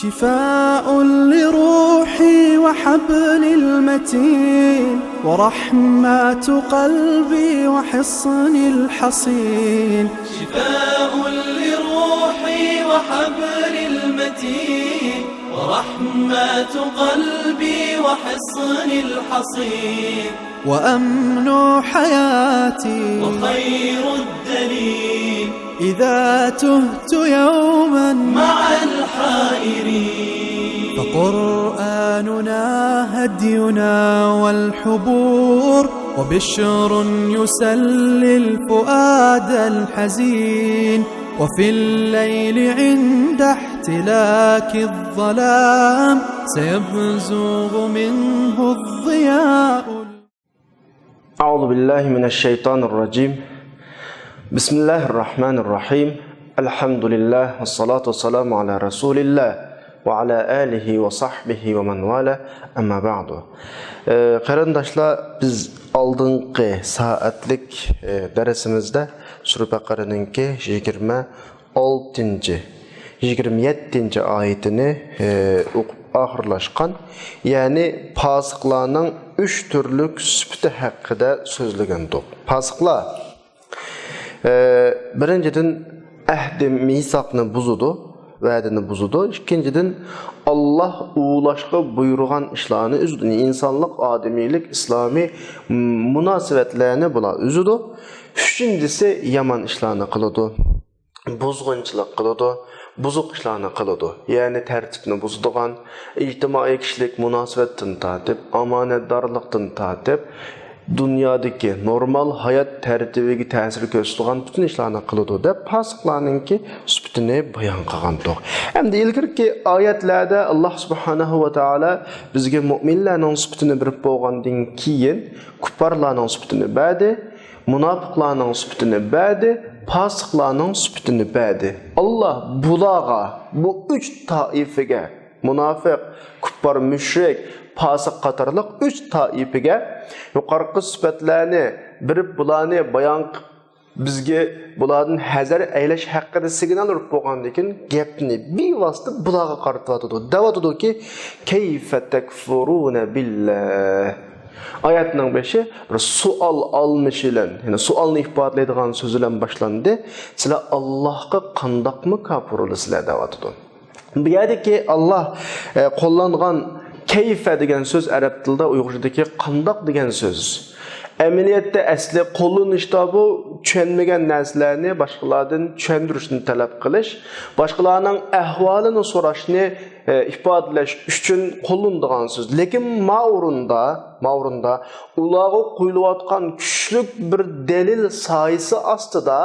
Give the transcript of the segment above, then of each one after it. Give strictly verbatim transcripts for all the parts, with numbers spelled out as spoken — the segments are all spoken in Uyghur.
شفاء لروحي وحبل المتين، ورحمة قلبي وحصن الحصين. شفاء لروحي وحبل المتين، ورحمة قلبي وحصن الحصين. وأمن حياتي وخير الدليل، إذا تهت يوما مع الحائرين. فقرآننا هدينا والحبور، وبشر يسلي الفؤاد الحزين. وفي الليل عند احتلاك الظلام، سيبزغ منه الضياء. أعوذ بالله من الشيطان الرجيم. بسم الله الرحمن الرحيم. الحمد لله والصلاة والسلام على رسول الله وعلى آله وصحبه ومن والاه. أما بعد. ئە، قېرىنداشلار، بىز ئالدىنقى سائەتلىك، ئە، دەرسىمىزدە سۈرە بەقەرەنىڭكى يىگىرمە ئالتىنچى، يىگىرمە يەتتىنچى ئايىتىنى، ئە، ئوقۇپ ئاخىرلاشقان، يەنى پاسىقلارنىڭ ئۈچ تۈرلۈك سۈپىتى ھەققىدە سۆزلىگەنتۇق. پاسىقلار، ئە، بىرىنچىدىن، ئەھدى مىساقنى بۇزىدۇ، ۋەدىنى بۇزىدۇ. ئىككىنچىدىن، ئاللاھ ئۇلاشقا بۇيرۇغان ئىشلارنى ئۈزىدۇ. ئىنسانلىق، ئادىمىيلىك، ئىسلامىي، م، مۇناسىۋەتلەرنى بۇلار ئۈزىدۇ. ئۈچىنچىسى، يامان ئىشلارنى قىلىدۇ. بۇزغۇنچىلىق قىلىدۇ، بۇزۇق ئىشلارنى قىلىدۇ. يەنى تەرتىپنى بۇزىدىغان، ئىجتىمائىي كىشىلىك مۇناسىۋەتتىن تارتىپ، ئامانەتدارلىقتىن تارتىپ، دۇنيادىكى نورمال ھايات تەرتىپىگە تەسىر كۆرسىتىدىغان پۈتۈن ئىشلارنى قىلىدۇ، دەپ پاسىقلارنىڭكى سۈپىتىنى بايان قىلغانتۇق. ئەمدى ئىلگىرىكى ئايەتلەردە ئاللاھ سۇبھانەھۇ ۋە تائالا بىزگە مۆمىنلەرنىڭ سۈپىتىنى بېرىپ بولغاندىن كېيىن، كۇپپارلارنىڭ سۈپىتىنى بەردى. مۇناپىقلارنىڭ سۈپىتىنى بەردى، پاسىقلارنىڭ سۈپىتىنى بەردى. ئاللاھ بۇلارغا، بۇ ئۈچ تائىپىگە، مۇناپىق، كۇپپار، مۇشرىك، پاسىق قاتارلىق ئۈچ تائىپىگە يۇقىرىقى سۈپەتلەرنى بېرىپ، بۇلارنى بايان قىلىپ، بىزگە بۇلاردىن ھەزەر ئەيلەش ھەققىدە سىگنال ئۇرۇپ بولغاندىن كېيىن، گەپنى بىۋاسىتە بۇلارغا قارىتىۋاتىدۇ. دەۋاتىدۇكى، كەيفە تەكفۇرۇنە بىللاھ. ئايەتنىڭ بېشى بىر سوئال ئالمىشى بىلەن، يەنى سوئالنى ئىپادىلەيدىغان سۆز بىلەن باشلاندى. سىلەر ئاللاھقا قانداقمۇ كاپىر بولىسىلەر دەۋاتىدۇ. بۇ يەردىكى ئاللاھ، ئە، قوللانغان كەيفە دېگەن سۆز ئەرەب تىلىدا، ئۇيغۇرچىدىكى قانداق دېگەن سۆز. ئەمەلىيەتتە ئەسلى قوللىنىشتا بۇ چۈشەنمىگەن نەرسىلەرنى باشقىلاردىن چۈشەندۈرۈشنى تەلەپ قىلىش، باشقىلارنىڭ ئەھۋالىنى سوراشنى ئىپادىلەش ئۈچۈن قوللىنىدىغان سۆز. لېكىن ما ئورۇندا، ما ئورۇندا ئۇلارغا قويۇلۇۋاتقان كۈچلۈك بىر دەلىل سايىسى ئاستىدا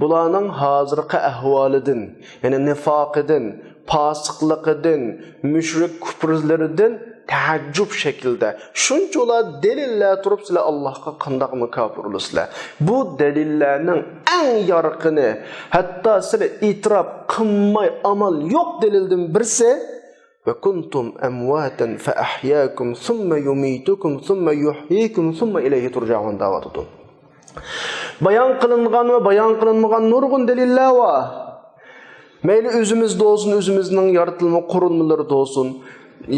بۇلارنىڭ ھازىرقى ئەھۋالىدىن، يەنى نىفاقىدىن، پاسىقلىقىدىن، مۇشرىك كۇپرلىرىدىن تەئەججۈپ شەكلىدە، شۇنچىۋالا دەلىللەر تۇرۇپ، سىلەر ئاللاھقا قانداقمۇ كاپىر بولىسىلەر؟ بۇ دەلىللەرنىڭ ئەڭ يارقىنى، ھەتتا سىلەر ئېتىراپ قىلماي ئامال يوق دەلىلدىن بىرسى، ۋە كۇنتۇم ئەمۋاتەن فەئەھياكۇم سۇممە يۇمىتۇكۇم سۇممە يۇھيىكۇم سۇممە ئىلەيھى تۇرجەئۇن دەۋاتىدۇ. بايان قىلىنغان ۋە بايان قىلىنمىغان نۇرغۇن دەلىللەر بار. مەيلى ئۆزىمىزدە بولسۇن، ئۆزىمىزنىڭ يارىتىلما قۇرۇلمىلىرىدا بولسۇن،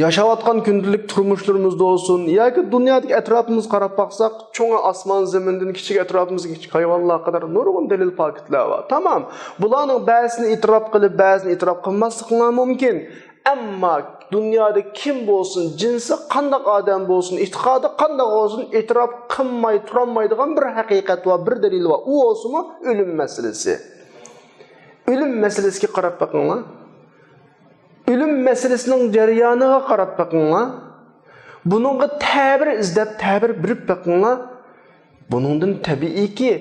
ياشاۋاتقان كۈندىلىك تۇرمۇشلىرىمىزدا بولسۇن ياكى دۇنيادىكى ئەتراپىمىزغا قاراپ باقساق، چوڭى ئاسمان زېمىندىن كىچىك ئەتراپىمىزدىكى كىچىك ھايۋانلارغا قەدەر نۇرغۇن دەلىل پاكىتلار بار. تامام. بۇلارنىڭ بەزىسىنى ئېتىراپ قىلىپ، بەزىسىنى ئېتىراپ قىلماسلىقلار مۇمكىن. ئەمما دۇنيادا كىم بولسۇن، جىنسى قانداق ئادەم بولسۇن، ئېتىقادى قانداق بولسۇن، ئېتىراپ قىلماي تۇرالمايدىغان بىر ھەقىقەت بار، بىر دەلىل بار. ئۇ بولسىمۇ ئۆلۈم مەسىلىسى. ئۆلۈم مەسىلىسىگە قاراپ بېقىڭلار. ئۆلۈم مەسىلىسىنىڭ جەريانىغا قاراپ بېقىڭلار. بۇنىڭغا تەبىر ئىزدەپ، تەبىر بېرىپ بېقىڭلار. بۇنىڭدىن تەبىئىيكى،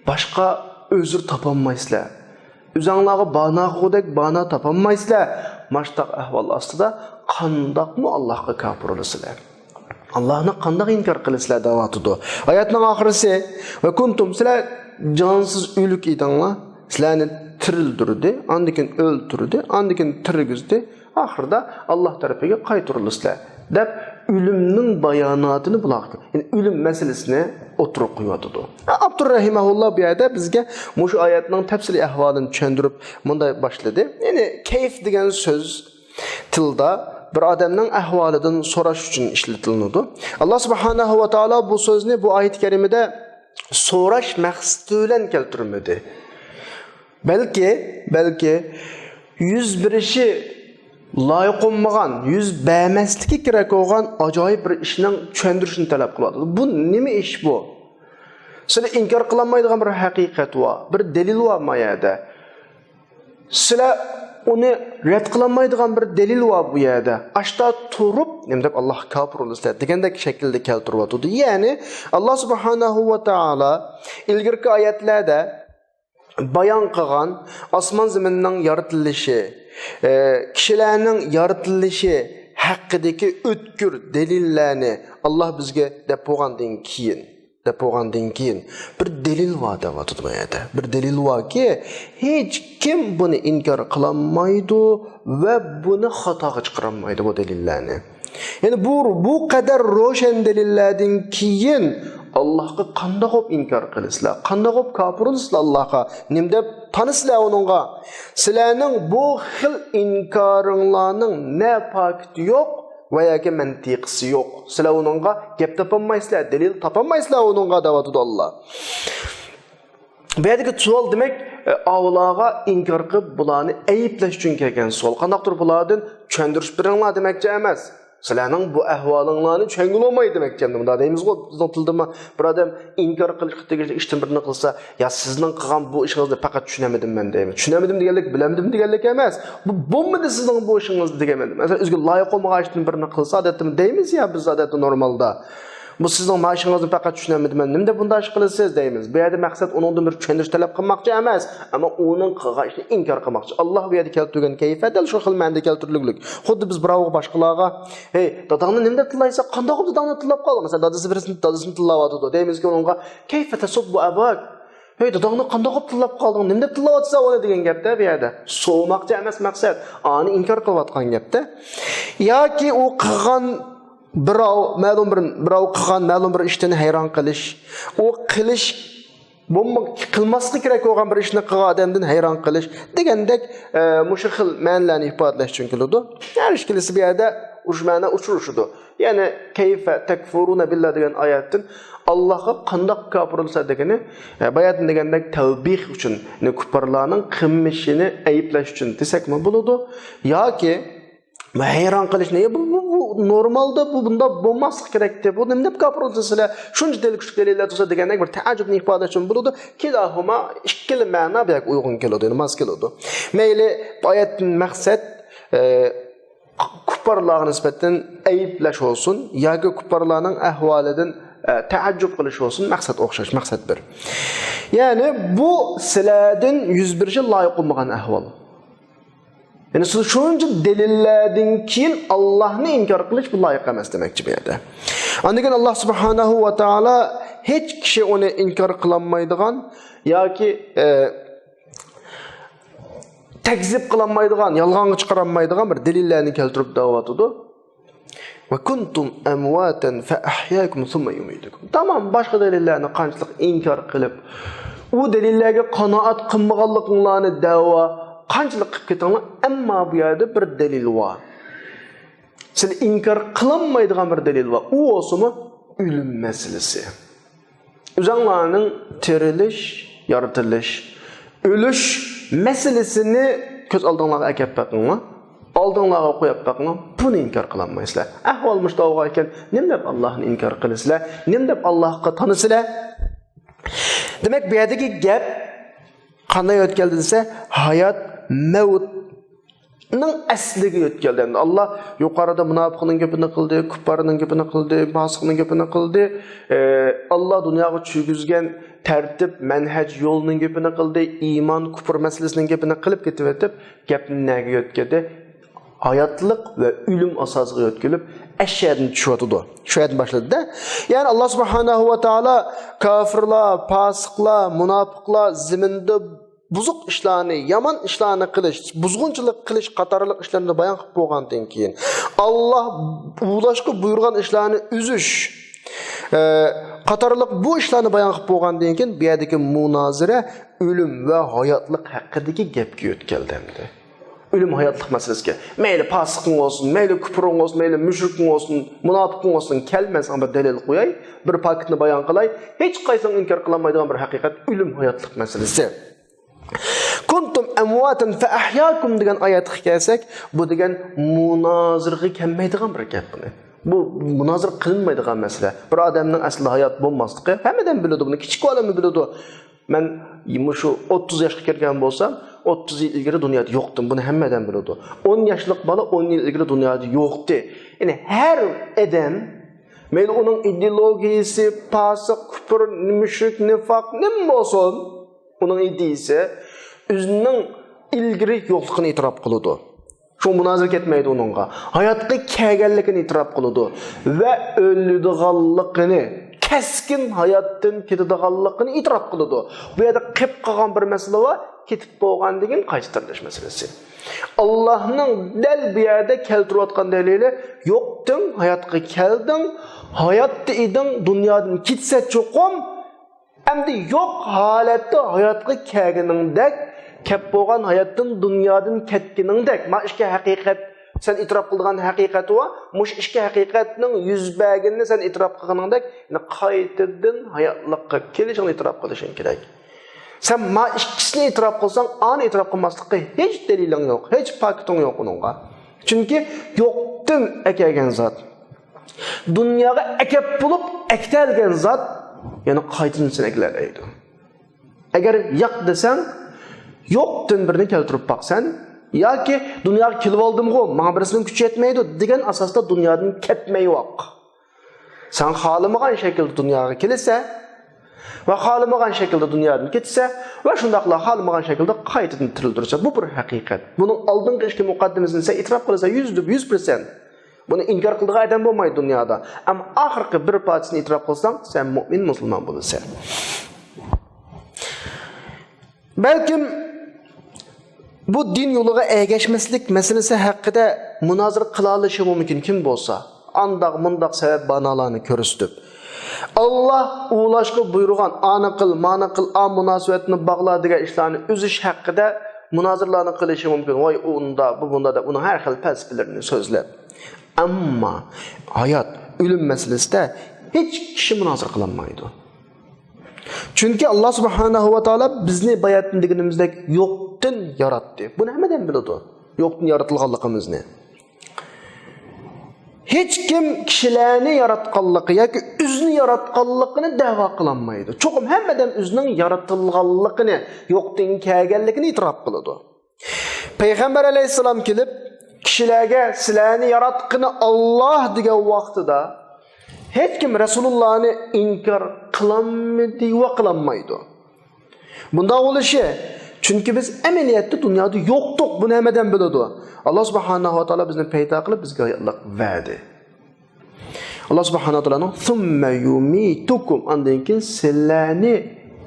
باشقا ئۆزۈر تاپالمايسىلەر. ئۆزەڭلارغا بانا قىلغۇدەك بانا تاپالمايسىلەر. ماشۇنداق ئەھۋال ئاستىدا قانداقمۇ ئاللاھقا كاپىر بولىسىلەر؟ ئاللاھنى قانداق ئىنكار قىلىسىلەر دەۋاتىدۇ. ئايەتنىڭ ئاخىرىسى، ۋە كۇنتۇم، سىلەر جانسىز ئۆلۈك ئىدىڭلار. سىلەرنى تىرىلدۈردى، ئاندىن كېيىن ئۆلتۈردى، ئاندىن كېيىن تىرگۈزدى. ئاخىرىدا ئاللاھ تەرىپىگە قايتۇرۇلىسىلەر، دەپ ئۆلۈمنىڭ باياناتىنى بۇلارغا، يەنى ئۆلۈم مەسىلىسىنى ئوتتۇرىغا قويۇۋاتىدۇ. ئابدۇر رەھىمەھۇللا بۇ يەردە بىزگە مۇشۇ ئايەتنىڭ تەپسىلىي ئەھۋالىنى چۈشەندۈرۈپ مۇنداق باشلىدى. يەنى كەيف دېگەن سۆز، تىلدا بىر ئادەمنىڭ ئەھۋالىدىن سوراش ئۈچۈن ئىشلىتىلىنىدۇ. ئاللا سۇبھانەھۇ ۋە تائالا بۇ سۆزنى بۇ ئايەت كەرىمىدە سوراش مەقسىتى بىلەن كەلتۈرمىدى. بەلكى، بەلكى يۈز بېرىشى لايىق بولمىغان، يۈز بەرمەسلىكى كېرەك بولغان ئاجايىپ بىر ئىشنىڭ چۈشەندۈرۈشىنى تەلەپ قىلىۋاتىدۇ. بۇ نېمە ئىش بۇ؟ سىلەر ئىنكار قىلالمايدىغان بىر ھەقىقەت بار، بىر دەلىل بار ما يەردە. سىلەر ئۇنى رەت قىلالمايدىغان بىر دەلىل بار بۇ يەردە. ئاشتا تۇرۇپ، نېمە دەپ ئاللاھقا كاپىر بولىسىلەر دېگەندەك شەكىلدە كەلتۈرۈۋاتىدۇ. يەنى، ئاللا سۇبھانەھۇ ۋە تائالا ئىلگىرىكى ئايەتلەردە بايان قىلغان ئاسمان زېمىننىڭ يارىتىلىشى، ئە، كىشىلەرنىڭ يارىتىلىشى ھەققىدىكى ئۆتكۈر دەلىللەرنى ئاللا بىزگە دەپ بولغاندىن كېيىن، دەپ بولغاندىن كېيىن، بىر دەلىل بار دەۋاتىدۇ بۇ يەردە. بىر دەلىل باركى، ھېچكىم بۇنى ئىنكار قىلالمايدۇ ۋە بۇنى خاتاغا چىقىرالمايدۇ بۇ دەلىللەرنى. يەنى بۇ، بۇ قەدەر روشەن دەلىللەردىن كېيىن ئاللاھقا قانداق بولۇپ ئىنكار قىلىسىلەر؟ قانداق بولۇپ كاپىر بولىسىلەر ئاللاھقا؟ نېمە دەپ تانىسىلەر ئۇنىڭغا؟ سىلەرنىڭ بۇ خىل ئىنكارىڭلارنىڭ نە پاكىتى يوق ۋە ياكى مەنتىقىسى يوق. سىلەر ئۇنىڭغا گەپ تاپالمايسىلەر، دەلىل تاپالمايسىلەر ئۇنىڭغا دەۋاتىدۇ ئاللا. بۇ يەردىكى سوئال دېمەك، ئە، ئاۋۇلارغا ئىنكار قىلىپ بۇلارنى ئەيىبلەش ئۈچۈن كەلگەن سوئال. قانداقتۇر بۇلاردىن چۈشەندۈرۈش بېرىڭلار دېمەكچى ئەمەس. سىلەرنىڭ بۇ ئەھۋالىڭلارنى چۈشەنگىلى بولمايدۇ دېمەكچى ئەمدى. مۇنداق دەيمىزغۇ، بىزنىڭ تىلدىمۇ بىر ئادەم ئىنكار قىلىشقا تېگىشلىك ئىشتىن بىرنى قىلسا، يا سىزنىڭ قىلغان بۇ ئىشىڭىزنى پەقەت چۈشىنەلمىدىم مەن دەيمىز. چۈشىنەلمىدىم دېگەنلىك، بىلەلمىدىم دېگەنلىك ئەمەس. بۇ بولمىدى سىزنىڭ بۇ ئىشىڭىز دېگەن مەنىدە. مەسىلەن، ئۆزىگە لايىق بولمىغان ئىشتىن بىرنى قىلسا، ئادەتتە دەيمىز يا بىز ئادەتتە نورمالدا. بۇ سىزنىڭ مانا ئىشىڭىزنى پەقەت چۈشىنەلمىدىم مەن. نېمە دەپ بۇنداق ئىش قىلىسىز دەيمىز. بۇ يەردە مەقسەت ئۇنىڭدىن بىر چۈشەندۈرۈش تەلەپ قىلماقچى ئەمەس، ئەمما ئۇنىڭ قىلغان ئىشىنى ئىنكار قىلماقچى. ئاللا بۇ يەردە كەلتۈرگەن كەيفە دەل شۇ خىل مەنىدە كەلتۈرۈلگۈلۈك. خۇددى بىز بىراۋغا باشقىلارغا، ھەي، داداڭنى نېمە دەپ تىللايسەن؟ قانداق قىلىپ داداڭنى تىللاپ قالدىڭ؟ مەسىلەن، دادىسى بىرسىنى، دادىسىنى تىللاۋاتىدۇ. دەيمىزكى ئۇنىڭغا، كەيفە تەسۇببۇ ئەباك؟ ھەي، داداڭنى قانداق قىلىپ تىللاپ قالدىڭ؟ نېمە دەپ تىللاۋاتىسەن ئۇنى دېگەن گەپتە بۇ يەردە. سوۋماقچى ئەمەس مەقسەت. ئانى ئىنكار قىلىۋاتقان گەپتە. ياكى ئۇ قىلغان بىراۋ، مەلۇم بىر، بىراۋ قىلغان مەلۇم بىر ئىشتىن ھەيران قېلىش. ئۇ قىلىش، بولما-، قىلماسلىقى كېرەك بولغان بىر ئىشنى قىلغان ئادەمدىن ھەيران قېلىش دېگەندەك، ئە، مۇشۇ خىل مەنىلەرنى ئىپادىلەش ئۈچۈن كېلىدۇ. ھەر ئىككىلىسى بۇ يەردە ئۇش مەنە ئۇچرىشىدۇ. يەنى، كەيفە تەكفۇرۇنە بىللا دېگەن ئايەتتىن، ئاللاھقا قانداق كاپىر بولىسىلەر دېگىنى، ئە، باياتىن دېگەندەك تەۋبىھ ئۈچۈن، يەنى كۇپپارلارنىڭ قىلمىشىنى ئەيىبلەش ئۈچۈن دېسەكمۇ بولىدۇ. ياكى ھەيران قېلىشنى، بۇ، بۇ، بۇ نورمالدا بۇ بۇنداق بولماسلىقى كېرەكتى. بۇ نېمە دەپ كاپىر بولىسىلەر؟ شۇنچە دەلىل، كۈچلۈك دەلىللەر تۇرسا دېگەندەك بىر تەئەججۈبنى ئىپادىلەش ئۈچۈن بولىدۇ. كىلاھۇما، ئىككىلا مەنا بۇ يەرگە ئۇيغۇن كېلىدۇ، يەنى ماس كېلىدۇ. مەيلى، بۇ ئايەتتىن مەقسەت، ئە، كۇپپارلارغا نىسبەتەن ئەيىبلەش بولسۇن ياكى كۇپپارلارنىڭ ئەھۋالىدىن، ئە، تەئەججۈب قىلىش بولسۇن، مەقسەت ئوخشاش، مەقسەت بىر. يەنى بۇ سىلەردىن يۈز بېرىشى لايىق بولمىغان ئەھۋال. يەنى سىز شۇنچە دەلىللەردىن كېيىن ئاللاھنى ئىنكار قىلىش بۇ لايىق ئەمەس دېمەكچى بۇ يەردە. ئاندىن كېيىن ئاللاھ سۇبھانەھۇ ۋە تائالا ھېچ كىشى ئۇنى ئىنكار قىلالمايدىغان ياكى، ئە، تەكزىپ قىلالمايدىغان، يالغانغا چىقىرالمايدىغان بىر دەلىللەرنى كەلتۈرۈپ دەۋاتىدۇ. ۋە كۇنتۇم ئەمۋاتەن فەئەھياكۇم سۇممە يۇمىتۇكۇم. تامام باشقا دەلىللەرنى قانچىلىك ئىنكار قىلىپ، ئۇ دەلىللەرگە قانائەت قىلمىغانلىقىڭلارنى دەۋا قانچىلىك قىلىپ كېتىڭلار، ئەمما بۇ يەردە بىر دەلىل بار. سىلەر ئىنكار قىلالمايدىغان بىر دەلىل بار. ئۇ بولسىمۇ ئۆلۈم مەسىلىسى. ئۆزۈڭلارنىڭ تىرىلىش، يارىتىلىش، ئۆلۈش مەسىلىسىنى كۆز ئالدىڭلارغا ئەكەپ بېقىڭلار. ئالدىڭلارغا قويۇپ بېقىڭلار. بۇنى ئىنكار قىلالمايسىلەر. ئەھۋال مۇشۇنداق بولغان ئىكەن، نېمە دەپ ئاللاھنى ئىنكار قىلىسىلەر؟ نېمە دەپ ئاللاھقا تانىسىلەر؟ دېمەك، بۇ يەردىكى گەپ قانداق يۆتكەلدى دېسە، ھايات، مەۋت نىڭ ئەسلىگە يۆتكەلدى. ئەمدى ئاللا يۇقىرىدا مۇناپىقنىڭ گېپىنى قىلدى، كۇپپارنىڭ گېپىنى قىلدى، پاسىقنىڭ گېپىنى قىلدى. ئى، ئاللا دۇنياغا چۈشۈرگۈزگەن تەرتىپ، مەنھەج، يولنىڭ گېپىنى قىلدى، ئىمان، كۇپۇر مەسىلىسىنىڭ گېپىنى قىلىپ كېتىۋېتىپ، گەپنى نەگە يۆتكىدى؟ ھاياتلىق ۋە ئۆلۈم ئاساسىغا يۆتكىلىپ، ئەشەدىن چۈشۈۋاتىدۇ. شۇ يەردىن باشلىدى-دە. يەنى ئاللا سۇبھانەھۇ ۋە تائالا كافىرلار، پاسىقلار، مۇناپىقلار زېمىندا بۇزۇق ئىشلارنى، يامان ئىشلارنى قىلىش، بۇزغۇنچىلىق قىلىش قاتارلىق ئىشلارنى بايان قىلىپ بولغاندىن كېيىن، ئاللا ئۇلاشقا بۇيرۇغان ئىشلارنى ئۈزۈش، ئە، قاتارلىق بۇ ئىشلارنى بايان قىلىپ بولغاندىن كېيىن، بۇ يەردىكى مۇنازىرە ئۆلۈم ۋە ھاياتلىق ھەققىدىكى گەپكە يۆتكەلدى ئەمدى. ئۆلۈم ھاياتلىق مەسىلىسىگە. مەيلى پاسىقىڭ بولسۇن، مەيلى كۇپۇرۇڭ بولسۇن، مەيلى مۇشرىكىڭ بولسۇن، مۇناپىقىڭ بولسۇن، كەل، مەن ساڭا بىر دەلىل قوياي، بىر پاكىتنى بايان قىلاي. ھېچقايسىڭ ئىنكار قىلالمايدىغان بىر ھەقىقەت، ئۆلۈم ھاياتلىق مەسىلىسى. كۇنتۇم ئەمۋاتەن فەئەھياكۇم دېگەن ئايەتكە كەلسەك، بۇ دېگەن مۇنازىرىغا كەلمەيدىغان بىر گەپ بۇنى. بۇ مۇنازىرە قىلىنمايدىغان مەسىلە. بىر ئادەمنىڭ ئەسلىدە ھايات بولماسلىقى ھەممىدىن بىلىدۇ بۇنى، كىچىك بالىمۇ بىلىدۇ. مەن مۇشۇ ئوتتۇز ياشقا كىرگەن بولسام، ئوتتۇز يىل ئىلگىرى دۇنيادا يوقتۇم. بۇنى ھەممە ئادەم بىلىدۇ. ئون ياشلىق بالا ئون يىل ئىلگىرى دۇنيادا يوقتى. يەنى ھەر ئادەم، مەيلى ئۇنىڭ ئىدېئولوگىيىسى، پاسىق، كۇپۇر، مۇشرىك، نىفاق، نېمە بولسۇن، ئۇنىڭ ئىدىيىسى ئۆزىنىڭ ئىلگىرى يوقلۇقىنى ئېتىراپ قىلىدۇ. شۇڭا مۇنازىرە كەتمەيدۇ ئۇنىڭغا. ھاياتقا كەلگەنلىكىنى ئېتىراپ قىلىدۇ ۋە ئۆلىدىغانلىقىنى، كەسكىن ھاياتتىن كېتىدىغانلىقىنى ئېتىراپ قىلىدۇ. بۇ يەردە قېلىپ قالغان بىر مەسىلە بار، كېتىپ بولغاندىن كېيىن قايتا تىرىلىش مەسىلىسى. ئاللاھنىڭ دەل بۇ يەردە كەلتۈرۈۋاتقان دەلىلى، يوقتىن ھاياتقا كەلدىڭ، ھاياتتا ئىدىڭ، دۇنيادىن كېتىسەن چوقۇم، ئەمدى يوق ھالەتتە ھاياتقا كەلگىنىڭدەك، كەپ بولغان ھاياتتىن، دۇنيادىن كەتكىنىڭدەك. ما ئىككى ھەقىقەت، سەن ئېتىراپ قىلىدىغان ھەقىقەت ۋە مۇشۇ ئىككى ھەقىقەتنىڭ يۈز بەرگىنىنى سەن ئېتىراپ قىلغىنىڭدەك، يەنى قايتىدىن ھاياتلىققا كېلىشىڭنى ئېتىراپ قىلىشىڭ كېرەك. سەن ما ئىككىسىنى ئېتىراپ قىلساڭ، ئانى ئېتىراپ قىلماسلىققا ھېچ دەلىلىڭ يوق، ھېچ پاكىتىڭ يوق ئۇنىڭغا. چۈنكى يوقتىن ئەكەلگەن زات، دۇنياغا ئەكەپ بولۇپ ئەكېتەلگەن زات يەنە قايتىدىن سېنى ئەكېلەلەيدۇ. ئەگەر ياق دېسەڭ، يوقتىن بىرنى كەلتۈرۈپ باق سەن. ياكى دۇنياغا كېلىۋالدىمغۇ، ماڭا بىرسىنىڭ كۈچى يەتمەيدۇ دېگەن ئاساستا دۇنيادىن كەتمەيۋاق. سەن خالىمىغان شەكىلدە دۇنياغا كېلىسە ۋە خالىمىغان شەكىلدە دۇنيادىن كېتىسە ۋە شۇنداقلا خالىمىغان شەكىلدە قايتىدىن تىرىلدۈرسە، بۇ بىر ھەقىقەت. بۇنىڭ ئالدىنقى ئىككى مۇقەددىمىسىنى سەن ئېتىراپ قىلىسەن، يۈزدە يۈز پىرسەنت. بۇنى ئىنكار قىلىدىغان ئادەم بولمايدۇ دۇنيادا. ئەمما ئاخىرقى بىر پارچىسىنى ئېتىراپ قىلساڭ، سەن مۇئمىن مۇسۇلمان بولىسەن. بەلكىم بۇ دىن يولىغا ئەگەشمەسلىك مەسىلىسى ھەققىدە مۇنازىرە قىلالىشى مۇمكىن كىم بولسا، ئانداق مۇنداق سەۋەب بانالارنى كۆرسىتىپ، ئاللا ئۇلاشقا بۇيرۇغان، ئانى قىل، مانى قىل، ئا مۇناسىۋەتنى باغلا دېگەن ئىشلارنى ئۈزۈش ھەققىدە مۇنازىرىلارنى قىلىشى مۇمكىن. ۋاي، ئۇ ئۇندا، بۇ بۇندا دەپ، ئۇنىڭ ھەر خىل پەلسەپىلىرىنى سۆزلەپ. ئەمما ھايات، ئۆلۈم مەسىلىسىدە ھېچ كىشى مۇنازىرە قىلالمايدۇ. چۈنكى ئاللا سۇبھانەھۇ ۋە تائالا بىزنى باياتىن دېگىنىمىزدەك يوقتىن ياراتتى. بۇنى ھەممىدىن بىلىدۇ. يوقتىن يارىتىلغانلىقىمىزنى. ھېچكىم كىشىلەرنى ياراتقانلىقى ياكى ئۆزىنى ياراتقانلىقىنى دەۋا قىلالمايدۇ. چوقۇم ھەممە ئادەم ئۆزىنىڭ يارىتىلغانلىقىنى، يوقتىن كەلگەنلىكىنى ئېتىراپ قىلىدۇ. پەيغەمبەر ئەلەيھىسسالام كېلىپ، كىشىلەرگە «سىلەرنى ياراتقىنى ئاللا» دېگەن ۋاقتىدا، ھېچكىم رەسۇلۇللانى ئىنكار قىلالمىدى ۋە قىلالمايدۇ. بۇنداق بولۇشى، چۈنكى بىز ئەمەلىيەتتە دۇنيادا يوقتۇق، بۇنى ھەممە ئادەم بىلىدۇ. ئاللا سۇبھانەھۇ ۋە تائالا بىزنى پەيدا قىلىپ، بىزگە ھاياتلىق بەردى. ئاللا سۇبھانەھۇ ۋە تائالانىڭ «سۇممە يۇمىتۇكۇم»، ئاندىن كېيىن سىلەرنى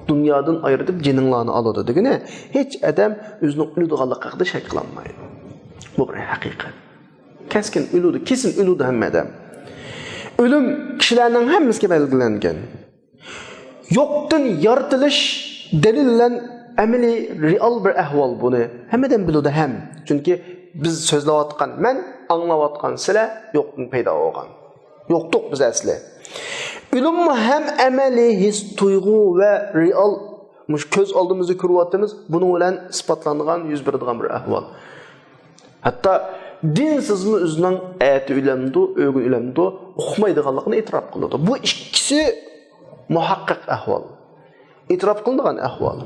دۇنيادىن ئايرىتىپ جېنىڭلارنى ئالىدۇ دېگىنى، ھېچ ئادەم ئۆزىنىڭ ئۆلىدىغانلىقى ھەققىدە شەك قىلالمايدۇ. بۇ بىر ھەقىقەت. كەسكىن ئۆلىدۇ، كېسىن ئۆلىدۇ ھەممە ئادەم. ئۆلۈم كىشىلەرنىڭ ھەممىسىگە بەلگىلەنگەن. يوقتىن يارىتىلىش دەلىل بىلەن ئەمەلىي، رېئال بىر ئەھۋال بۇنى. ھەممىدىن بىلىدۇ ھەم. چۈنكى بىز سۆزلەۋاتقان مەن، ئاڭلاۋاتقان سىلەر يوقتىن پەيدا بولغان. يوقتۇق بىز ئەسلى. ئۆلۈممۇ ھەم ئەمەلىي ھېس، تۇيغۇ ۋە رېئال، مۇشۇ كۆز ئالدىمىزدا كۆرۈۋاتىمىز، بۇنىڭ بىلەن ئىسپاتلانغان، يۈز بېرىدىغان بىر ئەھۋال. ھەتتا دىنسىزمۇ ئۆزىنىڭ ئەتە ئۆلەمدۇ، ئۆگۈن ئۆلەمدۇ، ئۇقمايدىغانلىقىنى ئېتىراپ قىلىدۇ. بۇ ئىككىسى مۇھەققەق ئەھۋال. ئېتىراپ قىلىنىدىغان ئەھۋال.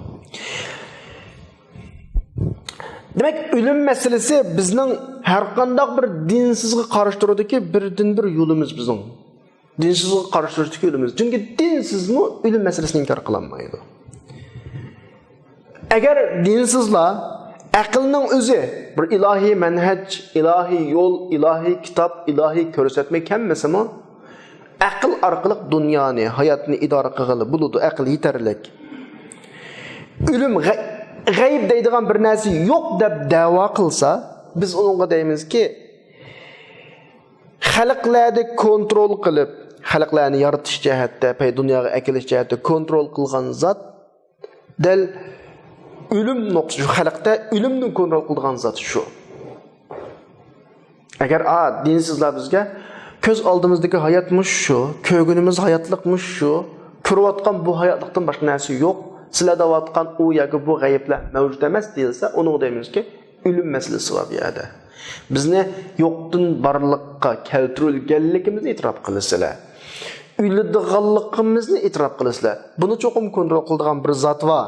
دېمەك، ئۆلۈم مەسىلىسى بىزنىڭ ھەرقانداق بىر دىنسىزغا قارشى تۇرىدىكى بىردىنبىر يولىمىز بىزنىڭ. دىنسىزغا قارشى تۇرۇشتىكى يولىمىز. چۈنكى دىنسىزمۇ ئۆلۈم مەسىلىسىنى ئىنكار قىلالمايدۇ. ئەگەر دىنسىزلار ئەقىلنىڭ ئۆزى بىر ئىلاھىي مەنھەج، ئىلاھىي يول، ئىلاھىي كىتاب، ئىلاھىي كۆرسەتمە كەلمىسىمۇ، ئەقىل ئارقىلىق دۇنيانى، ھاياتنى ئىدارە قىلغىلى بولىدۇ، ئەقىل يېتەرلىك. ئۆلۈم، غەي-، غەيىب دەيدىغان بىر نەرسە يوق دەپ دەۋا قىلسا، بىز ئۇنىڭغا دەيمىزكى، خەلقلەردە كونترول قىلىپ، خەلقلەرنى يارىتىش جەھەتتە، پەي دۇنياغا ئەكېلىش جەھەتتە كونترول قىلغان زات دەل ئۆلۈم نۇقتىسى، شۇ خەلقتە ئۆلۈمنى كونترول قىلىدىغان زات شۇ. ئەگەر، ئا، دىنسىزلار بىزگە، كۆز ئالدىمىزدىكى ھايات مۇشۇ شۇ، كۆرگىنىمىز ھاياتلىق مۇشۇ شۇ، كۆرۈۋاتقان بۇ ھاياتلىقتىن باشقا نەرسە يوق، سىلەر دەۋاتقان ئۇ ياكى بۇ غەيىبلەر مەۋجۇت ئەمەس دېيىلسە، ئۇنىڭغا دەيمىزكى، ئۆلۈم مەسىلىسى بار بۇ يەردە. بىزنى يوقتىن بارلىققا كەلتۈرۈلگەنلىكىمىزنى ئېتىراپ قىلىسىلەر. ئۆلىدىغانلىقىمىزنى ئېتىراپ قىلىسىلەر. بۇنى چوقۇم كونترول قىلىدىغان بىر زات بار.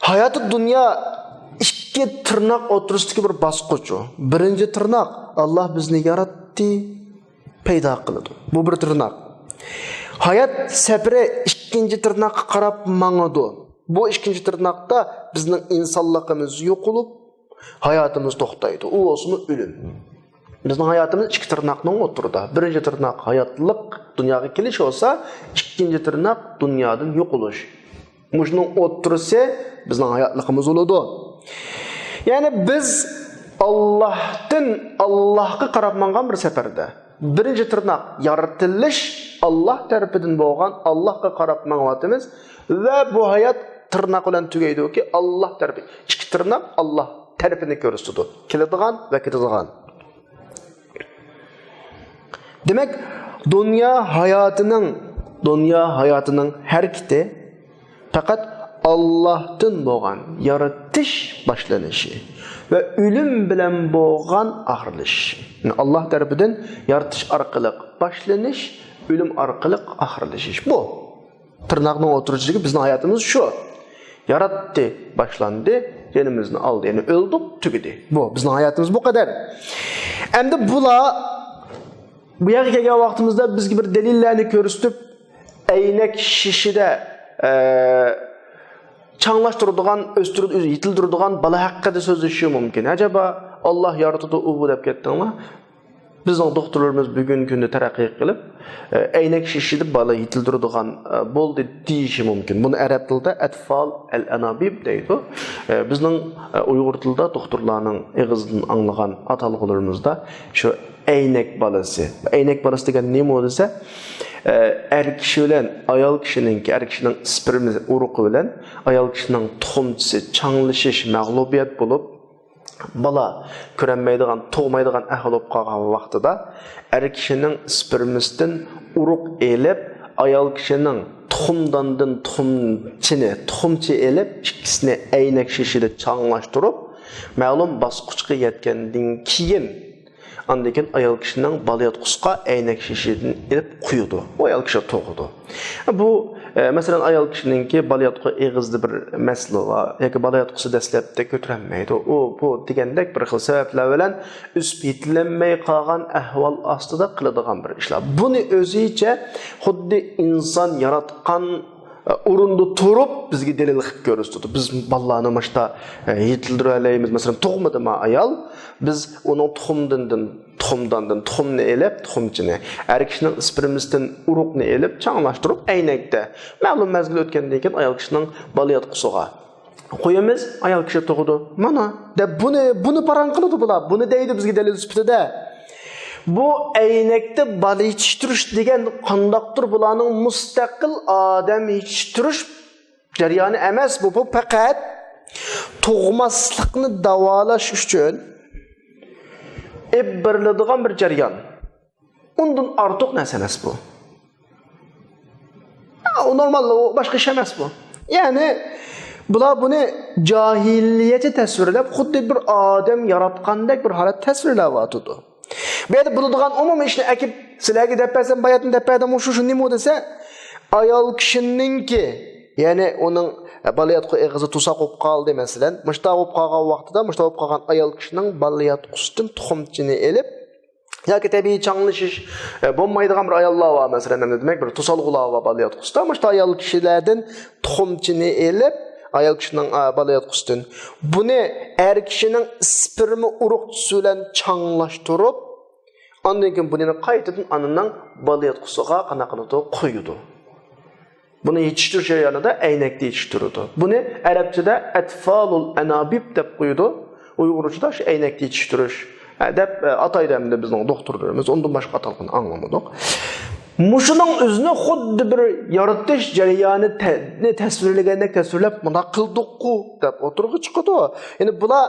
ھاياتى دۇنيا ئىككى تىرناق ئوتتۇرىسىدىكى بىر باسقۇچ ئۇ. بىرىنچى تىرناق، ئاللا بىزنى ياراتتى، پەيدا قىلىدۇ. بۇ بىر تىرناق. ھايات سەپىرى ئىككىنچى تىرناققا قاراپ ماڭىدۇ. بۇ ئىككىنچى تىرناقتا بىزنىڭ ئىنسانلىقىمىز يوقىلىپ، ھاياتىمىز توختايدۇ. ئۇ بولسىمۇ ئۆلۈم. بىزنىڭ ھاياتىمىز ئىككى تىرناقنىڭ ئوتتۇرىدا. بىرىنچى تىرناق ھاياتلىق، دۇنياغا كېلىش بولسا، ئىككىنچى تىرناق دۇنيادىن يوقىلىش. مۇشۇنىڭ ئوتتۇرىسى بىزنىڭ ھاياتلىقىمىز بولىدۇ. يەنى بىز ئاللاھتىن ئاللاھقا قاراپ ماڭغان بىر سەپەردە. بىرىنچى تىرناق يارىتىلىش، ئاللاھ تەرىپىدىن بولغان، ئاللاھقا قاراپ ماڭىۋاتىمىز ۋە بۇ ھايات تىرناق بىلەن تۈگەيدۇكى، ئاللاھ تەرىپى، ئىككى تىرناق ئاللاھ تەرىپىنى كۆرسىتىدۇ. كېلىدىغان ۋە كېتىدىغان. دېمەك، دۇنيا ھاياتىنىڭ، دۇنيا ھاياتىنىڭ ھەرىكىتى پەقەت ئاللاھتىن بولغان يارىتىش باشلىنىشى ۋە ئۆلۈم بىلەن بولغان ئاخىرلىشىشى. يەنى ئاللاھ تەرىپىدىن يارىتىش ئارقىلىق باشلىنىش، ئۆلۈم ئارقىلىق ئاخىرلىشىش. بۇ تىرناقنىڭ ئوتتۇرىسىدىكى بىزنىڭ ھاياتىمىز شۇ. ياراتتى، باشلاندى، جېنىمىزنى ئالدى، يەنى ئۆلدۇق، تۈگىدى. بۇ بىزنىڭ ھاياتىمىز بۇ قەدەر. ئەمدى بۇلار بۇ يەرگە كەلگەن ۋاقتىمىزدا بىزگە بىر دەلىللەرنى كۆرسىتىپ، ئەينەك شېشىدە، ئە، چاڭلاشتۇرىدىغان، ئۆستۈرىدۇ، يېتىلدۈرىدىغان بالا ھەققىدە سۆزلىشى مۇمكىن. ئەجەبا، ئاللاھ يارىتىدۇ، ئۇ بۇ دەپ كەتتىڭلار. بىزنىڭ دوختۇرلىرىمىز بۈگۈنكى كۈندە تەرەققىي قىلىپ، ئە، ئەينەك شېشىدە بالا يېتىلدۈرىدىغان، ئە، بولدى دېيىشى مۇمكىن. بۇنى ئەرەب تىلىدا ئەتفال ئەل ئانابىب دەيدۇ. ئە، بىزنىڭ، ئە، ئۇيغۇر تىلىدا دوختۇرلارنىڭ ئېغىزىدىن ئاڭلىغان ئاتالغۇلىرىمىزدا شۇ ئەينەك بالىسى. ئەينەك بالىسى دېگەن نېمە دېسە، ئە، ئەر كىشى بىلەن ئايال كىشىنىڭكى، ئەر كىشىنىڭ ئىسپېرمىسى ئۇرۇقى بىلەن ئايال كىشىنىڭ تۇخۇمچىسى چاڭلىشىش، مەغلۇبىيەت بولۇپ، بالا كۆرەلمەيدىغان، تۇغمايدىغان ئەھۋال بولۇپ قالغان ۋاقتىدا، ئەر كىشىنىڭ ئىسپېرمىسىدىن ئۇرۇق ئېلىپ، ئايال كىشىنىڭ تۇخۇمداندىن تۇخۇمچىنى، تۇخۇمچە ئېلىپ، ئىككىسىنى ئەينەك شېشىدە چاڭلاشتۇرۇپ، مەلۇم باسقۇچقا يەتكەندىن كېيىن، ئاندىن كېيىن ئايال كىشىنىڭ بالىياتقۇسىغا ئەينەك شېشىدىن ئېلىپ قويىدۇ. ئۇ ئايال كىشى تۇغىدۇ. بۇ، ئە، مەسىلەن، ئايال كىشىنىڭكى بالىياتقۇ ئېغىزىدا بىر مەسىلە بار ياكى بالىياتقۇسى دەسلەپتە كۆتۈرەلمەيدۇ. ئۇ، بۇ دېگەندەك بىر خىل سەۋەبلەر بىلەن ئۆسۈپ يېتىلەلمەي قالغان ئەھۋال ئاستىدا قىلىدىغان بىر ئىشلار. بۇنى ئۆزىچە خۇددى ئىنسان ياراتقان، ئە، ئورۇندا تۇرۇپ بىزگە دەلىل قىلىپ كۆرسىتىدۇ. بىز بالىلارنى مۇشتا، ئە، يېتىلدۈرەلەيمىز. مەسىلەن، تۇغمىدىما ئايال؟ بىز ئۇنىڭ تۇخۇمدىن، تۇخۇمداندىن تۇخۇمنى ئېلىپ، تۇخۇمچىنى، ئەر كىشىنىڭ ئىسپېرمىسىدىن ئۇرۇقنى ئېلىپ، چاڭلاشتۇرۇپ، ئەينەكتە مەلۇم مەزگىل ئۆتكەندىن كېيىن ئايال كىشىنىڭ بالىياتقۇسىغا قويىمىز، ئايال كىشى تۇغىدۇ. مانا، دەپ بۇنى، بۇنى پاراڭ قىلىدۇ بۇلار. بۇنى دەيدۇ بىزگە دەلىل سۈپىتىدە. بۇ ئەينەكتە بالا يېتىشتۈرۈش دېگەن قانداقتۇر بۇلارنىڭ مۇستەقىل ئادەم يېتىشتۈرۈش جەريانى ئەمەس بۇ، بۇ پەقەت تۇغماسلىقنى داۋالاش ئۈچۈن ئېلىپ بېرىلىدىغان بىر جەريان. ئۇندىن ئارتۇق نەرسە ئەمەس بۇ. ئۇ نورمال، ئۇ باشقا ئىش ئەمەس بۇ. يەنى بۇلار بۇنى جاھىلىيەچە تەسۋىرلەپ، خۇددى بىر ئادەم ياراتقاندەك بىر ھالەت تەسۋىرلەۋاتىدۇ. بۇ يەردە بولىدىغان ئومۇمىي ئىشنى ئەكىپ سىلەرگە دەپ بەرسەم، باياتىن دەپ بەردىم، شۇ، شۇ نېمە دېسە، ئايال كىشىنىڭكى، يەنى ئۇنىڭ بالىياتقۇ ئېغىزى توساق بولۇپ قالدى، مەسىلەن، مۇشۇنداق بولۇپ قالغان ۋاقتىدا، مۇشۇنداق بولۇپ قالغان ئايال كىشىنىڭ بالىياتقۇسىدىن تۇخۇمچىنى ئېلىپ، ياكى تەبىئىي چاڭلىشىش، ئە، بولمايدىغان بىر ئاياللار بار، مەسىلەن، ئەمدى دېمەك، بىر توسالغۇلار بار بالىياتقۇسىدا، مۇشۇ ئايال كىشىلەردىن تۇخۇمچىنى ئېلىپ، ئايال كىشىنىڭ، ئە، بالىياتقۇسىدىن بۇنى ئەر كىشىنىڭ ئىسپېرما ئۇرۇقچىسى بىلەن چاڭلاشتۇرۇپ، ئاندىن كېيىن بۇنى قايتىدىن ئانىنىڭ بالىياتقۇسىغا قانداق قىلىدۇ؟ قويىدۇ. بۇنى يېتىشتۈرۈش جەريانىدا ئەينەكتە يېتىشتۈرىدۇ. بۇنى ئەرەبچىدە ئەتفالۇل ئەنابىب دەپ قويىدۇ. ئۇيغۇرچىدا شۇ ئەينەكتە يېتىشتۈرۈش، ئە، دەپ، ئە، ئاتايدۇ ئەمدى بىزنىڭ دوختۇرلىرىمىز. ئۇندىن باشقا ئاتالغىنى ئاڭلىمىدۇق. مۇشۇنىڭ ئۆزىنى خۇددى بىر يارىتىش جەريانىنى تەسۋىرلىگەندەك تەسۋىرلەپ، مۇنداق قىلدۇققۇ دەپ ئوتتۇرىغا چىقىدۇ. يەنى بۇلار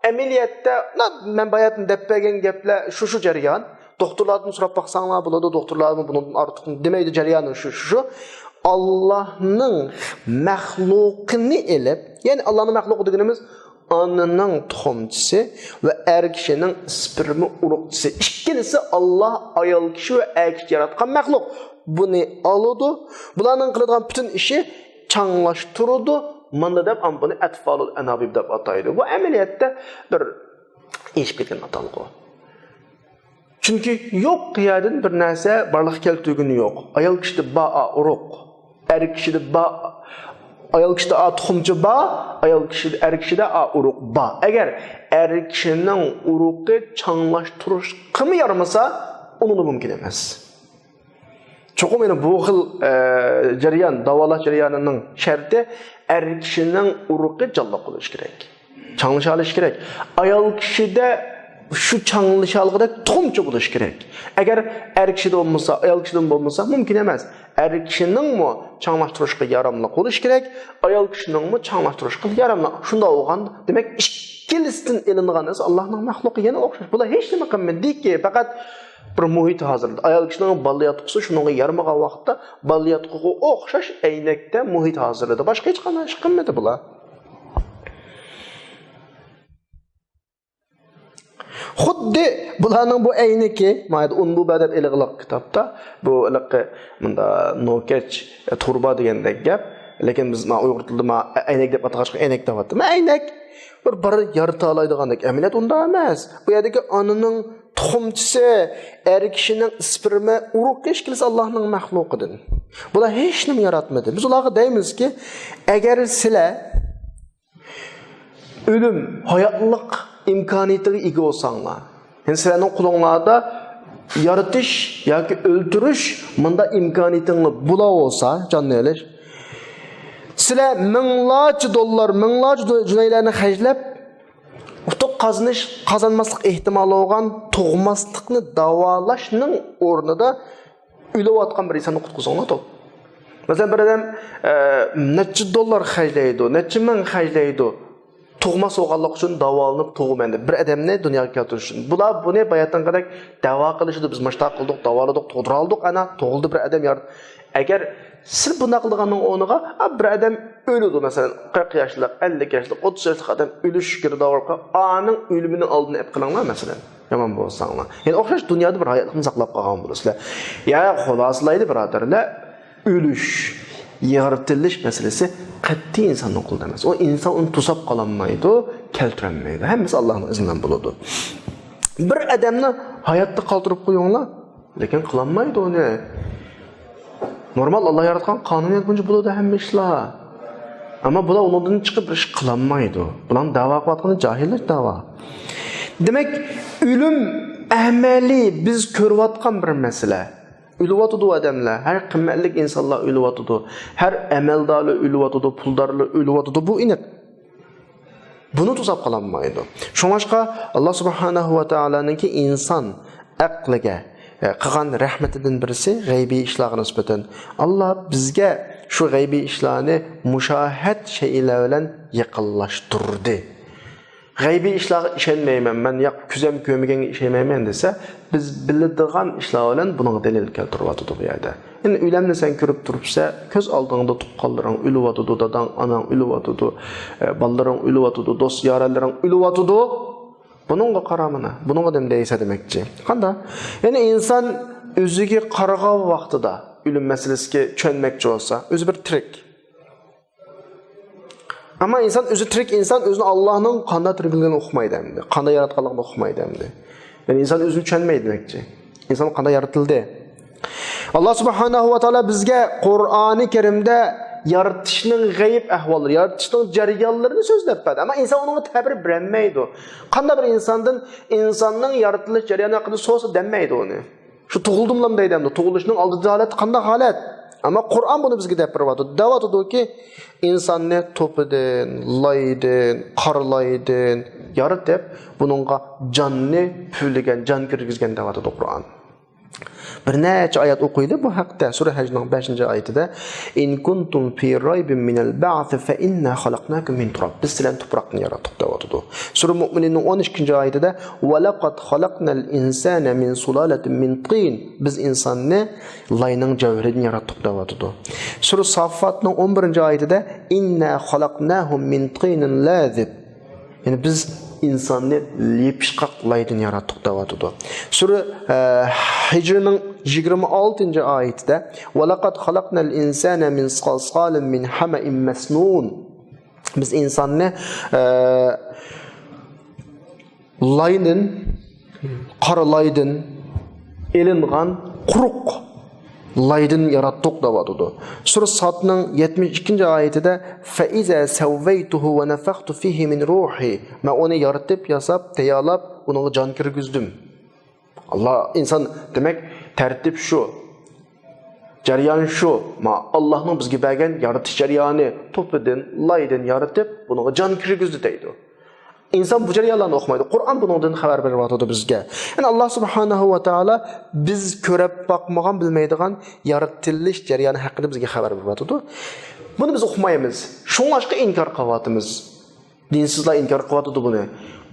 ئەمەلىيەتتە، مەن باياتىن دەپ بەرگەن گەپلەر شۇ، شۇ جەريان. دوختۇرلاردىن سوراپ باقساڭلار بولىدۇ، دوختۇرلارمۇ بۇنىڭدىن ئارتۇق دېمەيدۇ، جەريانى شۇ، شۇ، شۇ. ئاللاھنىڭ مەخلۇقىنى ئېلىپ، يەنى ئاللاھنىڭ مەخلۇقى دېگىنىمىز ئانىنىڭ تۇخۇمچىسى ۋە ئەر كىشىنىڭ سپېرما ئۇرۇقچىسى. ئىككىلىسى ئاللاھ ئايال كىشى ۋە ئەر كىشى ياراتقان مەخلۇق. بۇنى ئالىدۇ. بۇلارنىڭ قىلىدىغان پۈتۈن ئىشى چاڭلاشتۇرىدۇ. مانا دەپ، ئەم، بۇنى ئەتفالۇل ئەنابىب دەپ ئاتايدۇ. بۇ ئەمەلىيەتتە بىر ئېشىپ كەتكەن ئاتالغۇ. چۈنكى يوق يەردىن بىر نەرسە بارلىققا كەلتۈرگىنى يوق. ئايال كىشىدە بار ئا ئۇرۇق، ئەر كىشىدە بار، ئايال كىشىدە ئا تۇخۇمچە بار، ئايال كىشىدە، ئەر كىشىدە ئا ئۇرۇق بار. ئەگەر ئەر كىشىنىڭ ئۇرۇقى چاڭلاشتۇرۇشقىمۇ يارىمىسا، ئۇنىڭمۇ مۇمكىن ئەمەس. چوقۇم يەنە بۇ خىل، ئە، جەريان، داۋالاش جەريانىنىڭ شەرتى ئەر كىشىنىڭ ئۇرۇقى جانلىق بولۇشى كېرەك. چاڭلىشالىشى كېرەك. ئايال كىشىدە شۇ چاڭلىشالغۇدەك تۇخۇمچە بولۇشى كېرەك. ئەگەر ئەر كىشىدە بولمىسا، ئايال كىشىدىمۇ بولمىسا، مۇمكىن ئەمەس. ئەر كىشىنىڭمۇ چاڭلاشتۇرۇشقا ياراملىق بولۇشى كېرەك، ئايال كىشىنىڭمۇ چاڭلاشتۇرۇشقا ياراملىق. شۇنداق بولغان، دېمەك، ئىككىلىسىدىن ئېلىنغان نەرسە ئاللاھنىڭ مەخلۇقى يەنە ئوخشاش. بۇلار ھېچنېمە قىلمىدىكى، پەقەت بىر مۇھىت ھازىرلىدى. ئايال كىشىنىڭ بالا ياتقۇسى شۇنىڭغا يارىمىغان ۋاقىتتا بالا ياتقۇغا ئوخشاش ئەينەكتە مۇھىت ھازىرلىدى. باشقا ھېچقانداق ئىش قىلمىدى بۇلار. خۇددى بۇلارنىڭ بۇ ئەينىكى، مايدا ئۇن بۇ بەدەپ ئېلىغلىق كىتابتا، بۇ ھېلىقى مۇندا نوكەچ، تۇربا دېگەندەك گەپ. لېكىن بىز ما ئۇيغۇر تىلىدا ما ئەينەك دەپ ئاتىغاچقا ئەينەك دەۋاتىدۇ. ما ئەينەك بىر، بىر يارىتالايدىغاندەك. ئەمەلىيەت ئۇنداق ئەمەس. بۇ يەردىكى ئانىنىڭ تۇخۇمچىسى، ئەر كىشىنىڭ سپېرما ئۇرۇقى ئىككىلىسى ئاللاھنىڭ مەخلۇقىدىن. بۇلار ھېچنېمە ياراتمىدى. بىز ئۇلارغا دەيمىزكى، ئەگەر سىلەر ئۆلۈم، ھاياتلىق ئىمكانىيىتىگە ئىگە بولساڭلار، يەنى سىلەرنىڭ قولۇڭلاردا يارىتىش ياكى ئۆلتۈرۈش مۇنداق ئىمكانىيىتىڭلار بولا بولسا، جاننى ئېلىش، سىلەر مىڭلارچە دوللار، مىڭلارچە جۈنەيلەرنى خەجلەپ، ئۇتۇق قازىنىش، قازانماسلىق ئېھتىمالى بولغان تۇغماسلىقنى داۋالاشنىڭ ئورنىدا ئۆلۈۋاتقان بىر ئىنساننى قۇتقۇزۇڭلار توپ. مەسىلەن، بىر ئادەم، ئە، نەچچە دوللار خەجلەيدۇ، نەچچە مىڭ خەجلەيدۇ. تۇغماس بولغانلىقى ئۈچۈن داۋالىنىپ تۇغىمەن دەپ بىر ئادەمنى دۇنياغا كەلتۈرۈش ئۈچۈن. بۇلار بۇنى باياتىنقىدەك دەۋا قىلىشىدۇ، بىز مۇشتاق قىلدۇق، داۋالىدۇق، تۇغدۇرالدۇق، ئەنە تۇغۇلدى بىر ئادەم يارىتىپ. ئەگەر سىز بۇنداق قىلىدىغاننىڭ ئورنىغا، ئا، بىر ئادەم ئۆلىدۇ، مەسىلەن، قىرىق ياشلىق، ئەللىك ياشلىق، ئوتتۇز ياشلىق ئادەم ئۆلۈش گىردابىغا، ئانىڭ ئۆلۈمىنىڭ ئالدىنى ئېلىپ قىلىڭلار، مەسىلەن. يامان بولساڭلار. يەنى ئوخشاش دۇنيادا بىر ھاياتلىقنى ساقلاپ قالغان بولىسىلەر. يا خۇلاسىلايلى، بۇرادەرلەر، ئۆلۈش، يارىتىلىش مەسىلىسى قەتئىي ئىنساننىڭ قولىدا ئەمەس. ئۇ ئىنسان ئۇنى توساپ قالالمايدۇ، كەلتۈرەلمەيدۇ. ھەممىسى ئاللاھنىڭ ئىزنىدىن بولىدۇ. بىر ئادەمنى ھاياتتا قالدۇرۇپ قويۇڭلار، لېكىن قىلالمايدۇ ئۇنى. نورمال، ئاللا ياراتقان قانۇنىيەت بويىچە بولىدۇ ھەممە ئىشلار. ئەمما بۇلار ئۇنىڭدىن چىقىپ بىر ئىش قىلالمايدۇ. بۇلارنىڭ دەۋا قىلىۋاتقىنى جاھىللىك دەۋا. دېمەك، ئۆلۈم ئەمەلىي بىز كۆرۈۋاتقان بىر مەسىلە. ئۆلۈۋاتىدۇ ئادەملەر، ھەر قىممەتلىك ئىنسانلار ئۆلۈۋاتىدۇ، ھەر ئەمەلدارلار ئۆلۈۋاتىدۇ، پۇلدارلار ئۆلۈۋاتىدۇ، بۇ ئېنىق. بۇنى توساپ قالالمايدۇ. شۇڭلاشقا، ئاللا سۇبھانەھۇ ۋە تائالانىڭكى ئىنسان ئەقلىگە، ئە، قىلغان رەھمىتىدىن بىرسى غەيبىي ئىشلارغا نىسبەتەن، ئاللا بىزگە شۇ غەيبىي ئىشلارنى مۇشاھەت شەيئىلەر بىلەن يېقىنلاشتۇردى. غەيبىي ئىشلارغا ئىشەنمەيمەن، مەن ياق، كۆزۈم كۆرمىگەنگە ئىشەنمەيمەن دېسە، بىز بىلىدىغان ئىشلار بىلەن بۇنىڭغا دەلىل كەلتۈرۈۋاتىدۇ بۇ يەردە. يەنى ئۆلەمنى سەن كۆرۈپ تۇرۇپسەن، كۆز ئالدىڭدا تۇغقانلىرىڭ ئۆلۈۋاتىدۇ، داداڭ، ئاناڭ ئۆلۈۋاتىدۇ، ئە، بالىلىرىڭ ئۆلۈۋاتىدۇ، دوست يارەنلىرىڭ ئۆلۈۋاتىدۇ. بۇنىڭغا قارا مانا، بۇنىڭغا نېمە دەيسەن دېمەكچى. قانداق؟ يەنى ئىنسان ئۆزىگە قارىغان ۋاقتىدا ئۆلۈم مەسىلىسىگە چۈشەنمەكچى بولسا، ئۆزى بىر تىرىك. ئەمما ئىنسان ئۆزى تىرىك، ئىنسان ئۆزىنى ئاللانىڭ قانداق تەربىيەلىگىنى ئۇقمايدۇ ئەمدى، قانداق ياراتقانلىقىنى ئۇقمايدۇ ئەمدى. يەنى ئىنسان ئۆزىنى چۈشەنمەيدۇ دېمەكچى. ئىنسان قانداق يارىتىلدى؟ ئاللا سۇبھانەھۇ ۋە تائالا بىزگە قۇرئانى كەرىمدە يارىتىشنىڭ غەيىب ئەھۋاللىرى، يارىتىشنىڭ جەريانلىرىنى سۆزلەپ بەردى. ئەمما ئىنسان ئۇنىڭغا تەبىر بېرەلمەيدۇ. قانداق بىر ئىنساندىن ئىنساننىڭ يارىتىلىش جەريانى ھەققىدە سورىسا دەممەيدۇ ئۇنى. شۇ تۇغۇلدۇملام دەيدۇ ئەمدى. تۇغۇلۇشنىڭ ئالدىدا ھالەت قانداق ھالەت؟ ئەمما قۇرئان بۇنى بىزگە دەپ بېرىۋاتىدۇ. دەۋاتىدۇكى، ئىنساننى توپىدىن، لايىدىن، قارلايدىن يارىتىپ، بۇنىڭغا جاننى پۈۋلىگەن، جان كىرگۈزگەن دەۋاتىدۇ قۇرئان. بىر نەچچە ئايەت ئوقۇيدۇ بۇ ھەقتە. سۈرە ھەجنىڭ بەشىنچى ئايىتىدە، «إن كنتم في ريب من البعث فإنا خلقناكم من تراب.» بىز سىلەرنى توپراقتىن ياراتتۇق دەۋاتىدۇ. سۈرە مۇئمىنۇننىڭ ئون ئىككىنچى ئايىتىدە، «ولقد خلقنا الإنسان من سلالة من طين.» بىز ئىنساننى لاينىڭ جەۋھىرىدىن ياراتتۇق دەۋاتىدۇ. سۈرە ساففاتنىڭ ئون بىرىنچى ئايىتىدە، «إنا خلقناهم من طين لازب.» يەنى بىز ئىنساننى يېپىشقاق لايدىن ياراتتۇق دەۋاتىدۇ. سۈرە، ئە، ھىجرنىڭ يىگىرمە ئالتىنچى ئايىتىدە، «ولقد خلقنا الإنسان من صلصال من حمأ مسنون.» بىز ئىنساننى، ئە، لايدىن، قارا لايدىن ئېلىنغان قۇرۇق لايدىن ياراتتۇق دەۋاتىدۇ. سۈرە سادنىڭ يەتمىش ئىككىنچى ئايىتىدە، «فإذا سويته ونفخت فيه من روحي.» مەن ئۇنى يارىتىپ، ياساپ، تەييارلاپ، ئۇنىڭغا جان كىرگۈزدۈم. ئاللا ئىنسان، دېمەك، تەرتىپ شۇ. جەريان شۇ. ما، ئاللانىڭ بىزگە بەرگەن يارىتىش جەريانى، توپىدىن، لايدىن يارىتىپ، بۇنىڭغا جان كىرگۈزدى دەيدۇ. ئىنسان بۇ جەريانلارنى ئوقۇمايدۇ. قۇرئان بۇنىڭدىن خەۋەر بېرىۋاتىدۇ بىزگە. يەنى ئاللا سۇبھانەھۇ ۋە تائالا بىز كۆرۈپ باقمىغان، بىلمەيدىغان يارىتىلىش جەريانى ھەققىدە بىزگە خەۋەر بېرىۋاتىدۇ. بۇنى بىز ئۇقمايمىز. شۇڭلاشقا ئىنكار قىلىۋاتىمىز. دىنسىزلار ئىنكار قىلىۋاتىدۇ بۇنى.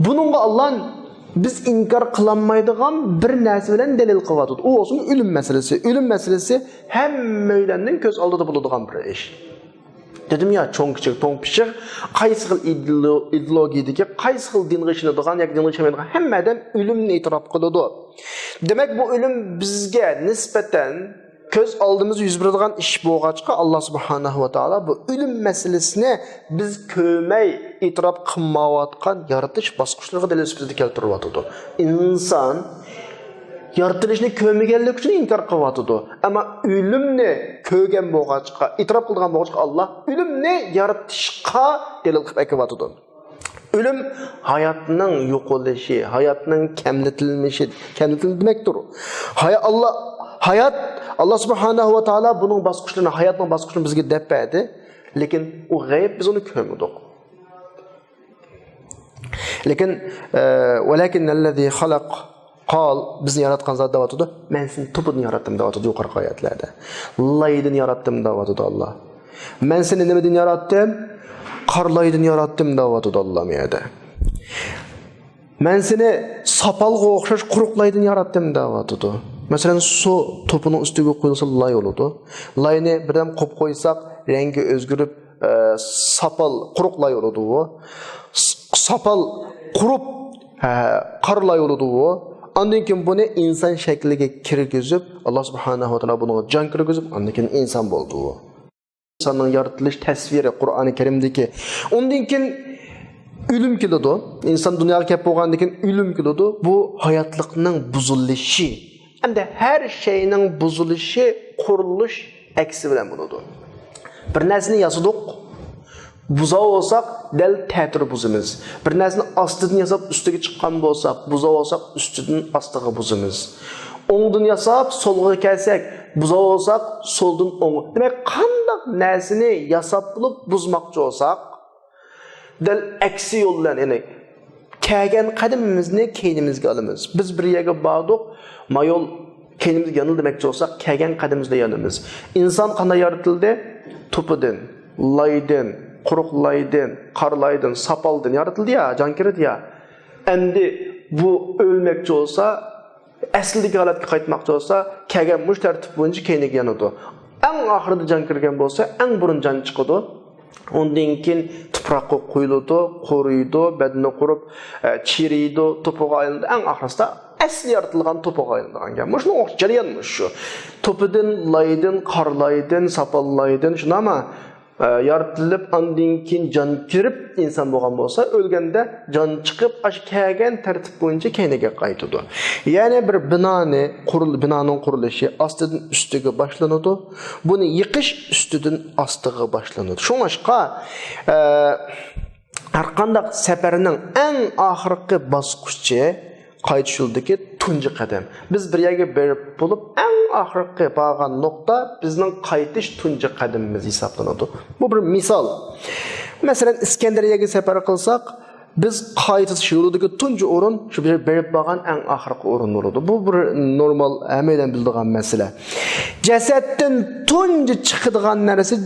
بۇنىڭغا ئاللا بىز ئىنكار قىلالمايدىغان بىر نەرسە بىلەن دەلىل قىلىۋاتىدۇ. ئۇ بولسىمۇ ئۆلۈم مەسىلىسى. ئۆلۈم مەسىلىسى ھەممەيلەننىڭ كۆز ئالدىدا بولىدىغان بىر ئىش. دېدىم يا، چوڭ كىچىك، توڭ پىشىق، قايسى خىل ئىدېئولو-، ئىدېئولوگىيەدىكى، قايسى خىل دىنغا ئىشىنىدىغان ياكى دىنغا ئىشەنمەيدىغان ھەممە ئادەم ئۆلۈمنى ئېتىراپ قىلىدۇ. دېمەك، بۇ ئۆلۈم بىزگە نىسبەتەن كۆز ئالدىمىزدا يۈز بېرىدىغان ئىش بولغاچقا، ئاللا سۇبھانەھۇ ۋە تائالا بۇ ئۆلۈم مەسىلىسىنى بىز كۆرمەي ئېتىراپ قىلمايۋاتقان يارىتىش باسقۇچلىرىغا دەلىل سۈپىتىدە كەلتۈرۈۋاتىدۇ. ئىنسان يارىتىلىشنى كۆرمىگەنلىكى ئۈچۈن ئىنكار قىلىۋاتىدۇ. ئەمما ئۆلۈمنى كۆرگەن بولغاچقا، ئېتىراپ قىلىدىغان بولغاچقا، ئاللا ئۆلۈمنى يارىتىشقا دەلىل قىلىپ ئەكىرىۋاتىدۇ. ئۆلۈم ھاياتنىڭ يوقىلىشى، ھاياتنىڭ كەملىتىلمىشى، كەملىتىلدى دېمەكتۇر. ھايا-، ئاللا، ھايات، ئاللا سۇبھانەھۇ ۋە تائالا بۇنىڭ باسقۇچلىرىنى، ھاياتنىڭ باسقۇچلىرىنى بىزگە دەپ بەردى. لېكىن ئۇ غەيىب، بىز ئۇنى كۆرمىدۇق. لېكىن، ئە، «ولكن الذي خلق قال»، بىزنى ياراتقان زات دەۋاتىدۇ، «مەن سېنى توپىدىن ياراتتىم» دەۋاتىدۇ يۇقىرىقى ئايەتلەردە. «لايدىن ياراتتىم» دەۋاتىدۇ ئاللا. «مەن سېنى نېمىدىن ياراتتىم؟ قارا لايدىن ياراتتىم» دەۋاتىدۇ ئاللا بۇ يەردە. «مەن سېنى ساپالغا ئوخشاش قۇرۇق لايدىن ياراتتىم» دەۋاتىدۇ. مەسىلەن، سۇ توپىنىڭ ئۈستىگە قۇيۇلسا لاي بولىدۇ. لاينى بىردەم قويۇپ قويساق، رەڭگى ئۆزگىرىپ، ئە، ساپال، قۇرۇق لاي بولىدۇ ئۇ. س-، ساپال قۇرۇپ، ھە، قارا لاي بولىدۇ ئۇ. ئاندىن كېيىن بۇنى ئىنسان شەكلىگە كىرگۈزۈپ، ئاللا سۇبھانەھۇ ۋە تائالا بۇنىڭغا جان كىرگۈزۈپ، ئاندىن كېيىن ئىنسان بولىدۇ ئۇ. ئىنساننىڭ يارىتىلىش تەسۋىرى قۇرئانى كەرىمدىكى. ئۇندىن كېيىن ئۆلۈم كېلىدۇ. ئىنسان دۇنياغا كەپ بولغاندىن كېيىن ئۆلۈم كېلىدۇ. بۇ ھاياتلىقنىڭ بۇزۇلۇشى. ئەمدى ھەر شەينىڭ بۇزۇلۇشى قۇرۇلۇش ئەكسى بىلەن بولىدۇ. بىر نەرسىنى ياسىدۇق، بۇزا بولساق، دەل تەتۈر بۇزىمىز. بىر نەرسىنى ئاستىدىن ياساپ، ئۈستىگە چىققان بولساق، بۇزا بولساق، ئۈستىدىن ئاستىغا بۇزىمىز. ئوڭدىن ياساپ، سولغا كەلسەك، بۇزا بولساق، سولدىن ئوڭ. دېمەك، قانداق نەرسىنى ياساپ بولۇپ بۇزماقچى بولساق، دەل ئەكسى يول بىلەن، يەنى كەلگەن قەدىمىمىزنى كەينىمىزگە ئالىمىز. بىز بىر يەرگە باردۇق، ما يول كەينىمىزگە يانىلدى دېمەكچى بولساق، كەلگەن قەدىمىمىزدە يانىمىز. ئىنسان قانداق يارىتىلدى؟ توپىدىن، لايدىن، قۇرۇق لايدىن، قارا لايدىن، ساپالدىن يارىتىلدى يا، جان كىردى يا. ئەمدى بۇ ئۆلمەكچى بولسا، ئەسلىدىكى ھالەتكە قايتماقچى بولسا، كەلگەن مۇشۇ تەرتىپ بويىچە كەينىگە يانىدۇ. ئەڭ ئاخىرىدا جان كىرگەن بولسا، ئەڭ بۇرۇن جان چىقىدۇ. ئۇندىن كېيىن تۇپراققا قويۇلىدۇ، قۇرۇيدۇ، بەدىنى قۇرۇپ، ئە، چىرىيدۇ، توپىغا ئايلىنىدۇ. ئەڭ ئاخىرسىدا ئەسلى يارىتىلغان توپىغا ئايلىنىدىغان گەپ. مۇشۇنىڭ ئوخشاش جەريان مۇشۇ. توپىدىن، لايدىن، قارا لايدىن، ساپال لايدىن، شۇنداقمۇ؟ ئە، يارىتىلىپ، ئاندىن كېيىن جان كىرىپ ئىنسان بولغان بولسا، ئۆلگەندە جان چىقىپ، ئاشۇ كەلگەن تەرتىپ بويىچە كەينىگە قايتىدۇ. يەنى بىر بىنانى قۇرۇل-، بىنانىڭ قۇرۇلۇشى ئاستىدىن ئۈستىگە باشلىنىدۇ. بۇنى يىقىش ئۈستىدىن ئاستىغا باشلىنىدۇ. شۇڭلاشقا، ئە، ھەرقانداق سەپەرنىڭ ئەڭ ئاخىرقى باسقۇچى قايتىش يولىدىكى تۇنجى قەدەم. بىز بىر يەرگە بېرىپ بولۇپ، ئەڭ ئاخىرقى بارغان نۇقتا بىزنىڭ قايتىش تۇنجى قەدىمىمىز ھېسابلىنىدۇ. بۇ بىر مىسال. مەسىلەن، ئىسكەندەرىيەگە سەپەر قىلساق، بىز قايتىش يولىدىكى تۇنجى ئورۇن شۇ بېرىپ بارغان ئەڭ ئاخىرقى ئورۇن بولىدۇ. بۇ بىر نورمال، ھەممەيلەن بىلىدىغان مەسىلە. جەسەتتىن تۇنجى چىقىدىغان نەرسە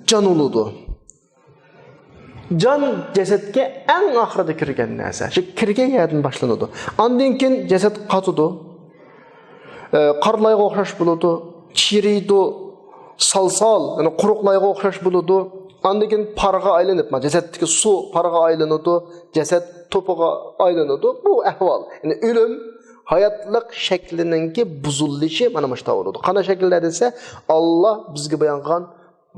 جان بولىدۇ. جان جەسەتكە ئەڭ ئاخىرىدا كىرگەن نەرسە. شۇ كىرگەن يەردىن باشلىنىدۇ. ئاندىن كېيىن جەسەت قاتىدۇ. ئە، قارلايغا ئوخشاش بولىدۇ، چىرىيدۇ، سالسال، يەنى قۇرۇقلايغا ئوخشاش بولىدۇ. ئاندىن كېيىن پارغا ئايلىنىپ، ما، جەسەتتىكى سۇ پارغا ئايلىنىدۇ، جەسەت توپىغا ئايلىنىدۇ. بۇ ئەھۋال، يەنى ئۆلۈم، ھاياتلىق شەكلىنىڭكى بۇزۇلۇشى مانا مۇشۇنداق بولىدۇ. قانداق شەكىلدە دېسە، ئاللا بىزگە بايان قىلغان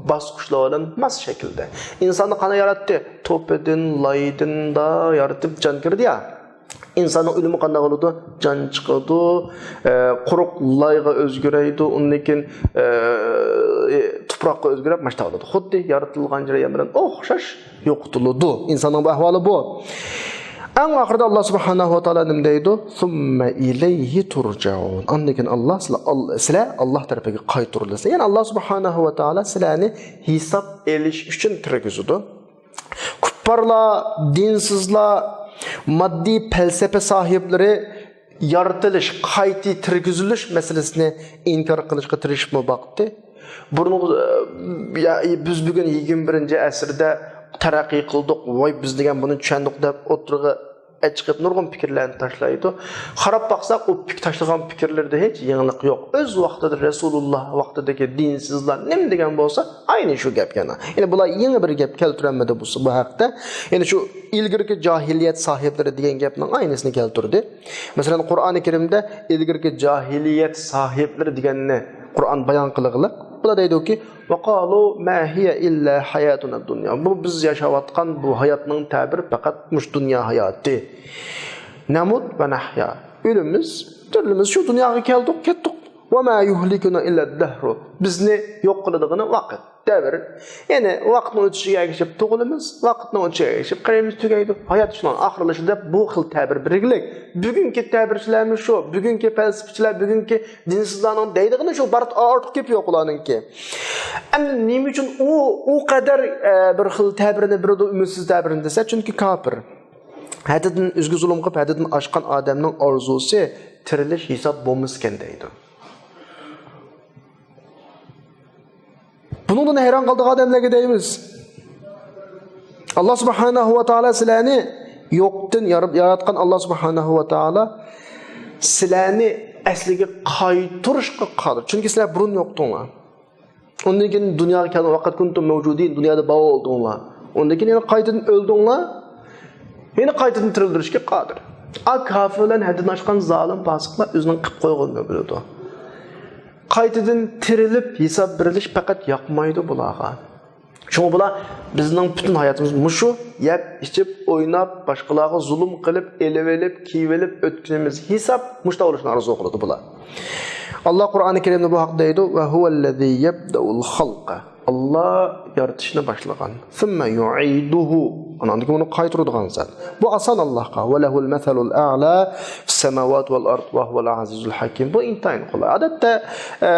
باسقۇچلار بىلەن ماس شەكىلدە. ئىنساننى قانداق ياراتتى؟ توپىدىن، لايدىن دا يارىتىپ جان كىردى يا. ئىنساننىڭ ئۆلۈمى قانداق بولىدۇ؟ جان چىقىدۇ، ئە، قۇرۇق لايغا ئۆزگىرەيدۇ، ئۇندىن كېيىن، ئە، تۇپراققا ئۆزگىرىپ، ماشتا بولىدۇ. خۇددى يارىتىلغان جەريان بىلەن ئوخشاش يوقىتىلىدۇ. ئىنساننىڭ بۇ ئەھۋالى بۇ. ئەڭ ئاخىرىدا ئاللا سۇبھانەھۇ ۋە تائالا نېمە دەيدۇ؟ «ثم إليه ترجعون». ئاندىن كېيىن ئاللا، سىلەر، ئال-، سىلەر ئاللا تەرىپىگە قايتۇرۇلىسىلەر. يەنى ئاللا سۇبھانەھۇ ۋە تائالا سىلەرنى ھېساب ئېلىش ئۈچۈن كىرگۈزىدۇ. كۇپپارلار، دىنسىزلار، ماددىي پەلسەپە ساھىبلىرى يارىتىلىش، قايتا تىرگۈزۈلۈش مەسىلىسىنى ئىنكار قىلىشقا تىرىشىپمۇ باقتى. بۇرۇنقى، يا، بىز بۈگۈن يىگىرمە بىرىنچى ئەسىردە تەرەققىي قىلدۇق، ۋاي، بىز دېگەن بۇنى چۈشەندۇق دەپ ئوتتۇرىغا چىقىپ نۇرغۇن پىكىرلەرنى تاشلايدۇ. قاراپ باقساق، ئۇ پىك-، تاشلىغان پىكىرلىرىدە ھېچ يېڭىلىق يوق. ئۆز ۋاقتىدا رەسۇلۇللا ۋاقتىدىكى دىنسىزلار نېمە دېگەن بولسا، ئاينى شۇ گەپ يەنە. يەنى بۇلار يېڭى بىر گەپ كەلتۈرەلمىدى بۇ، بۇ ھەقتە. يەنى شۇ ئىلگىرىكى جاھىلىيەت ساھىبلىرى دېگەن گەپنىڭ ئاينىسىنى كەلتۈردى. مەسىلەن، قۇرئانى كەرىمدە ئىلگىرىكى جاھىلىيەت ساھىبلىرى دېگەننى قۇرئان بايان قىلغىلىق. بۇلار دەيدۇكى، «وقالوا ما هي إلا حياتنا الدنيا». بۇ بىز ياشاۋاتقان بۇ ھاياتنىڭ تەبىرى پەقەت مۇشۇ دۇنيا ھاياتى. «نموت ونحيا». ئۆلىمىز، تىرىلىمىز، شۇ دۇنياغا كەلدۇق، كەتتۇق. «وما يهلكنا إلا الدهر». بىزنى يوق قىلىدىغىنى ۋاقىت، دەۋر. يەنى ۋاقىتنىڭ ئۆتۈشىگە ئەگىشىپ تۇغۇلىمىز، ۋاقىتنىڭ ئۆتۈشىگە ئەگىشىپ قېرىمىز، تۈگەيدۇ. ھايات شۇنىڭ ئاخىرلىشىدۇ دەپ بۇ خىل تەبىر بېرىگلىك. بۈگۈنكى تەبىرچىلەرمۇ شۇ، بۈگۈنكى پەلسەپىچىلەر، بۈگۈنكى دىنسىزلارنىڭ دەيدىغىنى شۇ، بار، ئارتۇق گېپى يوق ئۇلارنىڭكى. ئەمدى نېمە ئۈچۈن ئۇ، ئۇ قەدەر، ئە، بىر خىل تەبىرنى بېرىدۇ، ئۈمىدسىز تەبىرنى دېسە، چۈنكى كاپىر. ھەددىدىن ئۆزىگە زۇلۇم قىلىپ، ھەددىدىن ئاشقان ئادەمنىڭ ئارزۇسى تىرىلىش، ھېساب بولمىسىكەن دەيدۇ. بۇنىڭدىن ھەيران قالىدىغان ئادەملەرگە دەيمىز. ئاللا سۇبھانەھۇ ۋە تائالا سىلەرنى يوقتىن يار-، ياراتقان ئاللا سۇبھانەھۇ ۋە تائالا سىلەرنى ئەسلىگە قايتۇرۇشقا قادىر. چۈنكى سىلەر بۇرۇن يوقتۇڭلار. ئۇندىن كېيىن دۇنياغا كەلدىڭلار، ۋەقەد كۇنتۇم مەۋجۇدىن، دۇنيادا بار بولدۇڭلار. ئۇندىن كېيىن يەنە قايتىدىن ئۆلدۈڭلار، يەنە قايتىدىن تىرىلدۈرۈشكە قادىر. ئا، كاپىر بىلەن ھەددىدىن ئاشقان زالىم پاسىقلار ئۆزىنىڭ قىلىپ قويغىنىنى بىلىدۇ. قايتىدىن تىرىلىپ ھېساب بېرىلىش پەقەت ياقمايدۇ بۇلارغا. شۇڭا بۇلار بىزنىڭ پۈتۈن ھاياتىمىز مۇشۇ، يەپ، ئىچىپ، ئويناپ، باشقىلارغا زۇلۇم قىلىپ، ئېلىۋېلىپ، كىيىۋېلىپ ئۆتكىنىمىز ھېساب، مۇشۇنداق بولۇشنى ئارزۇ قىلىدۇ بۇلار. ئاللا قۇرئانى كەرىمدە بۇ ھەقتە دەيدۇ، «وهو الذي يبدأ الخلق». ئاللا يارىتىشنى باشلىغان. «ثم يعيده». ئاندىن كېيىن ئۇنى قايتۇرىدىغان زات. بۇ ئاسان ئاللاغا. «وله المثل الأعلى في السماوات والأرض وهو العزيز الحكيم». بۇ ئىنتايىن قولاي. ئادەتتە، ئە،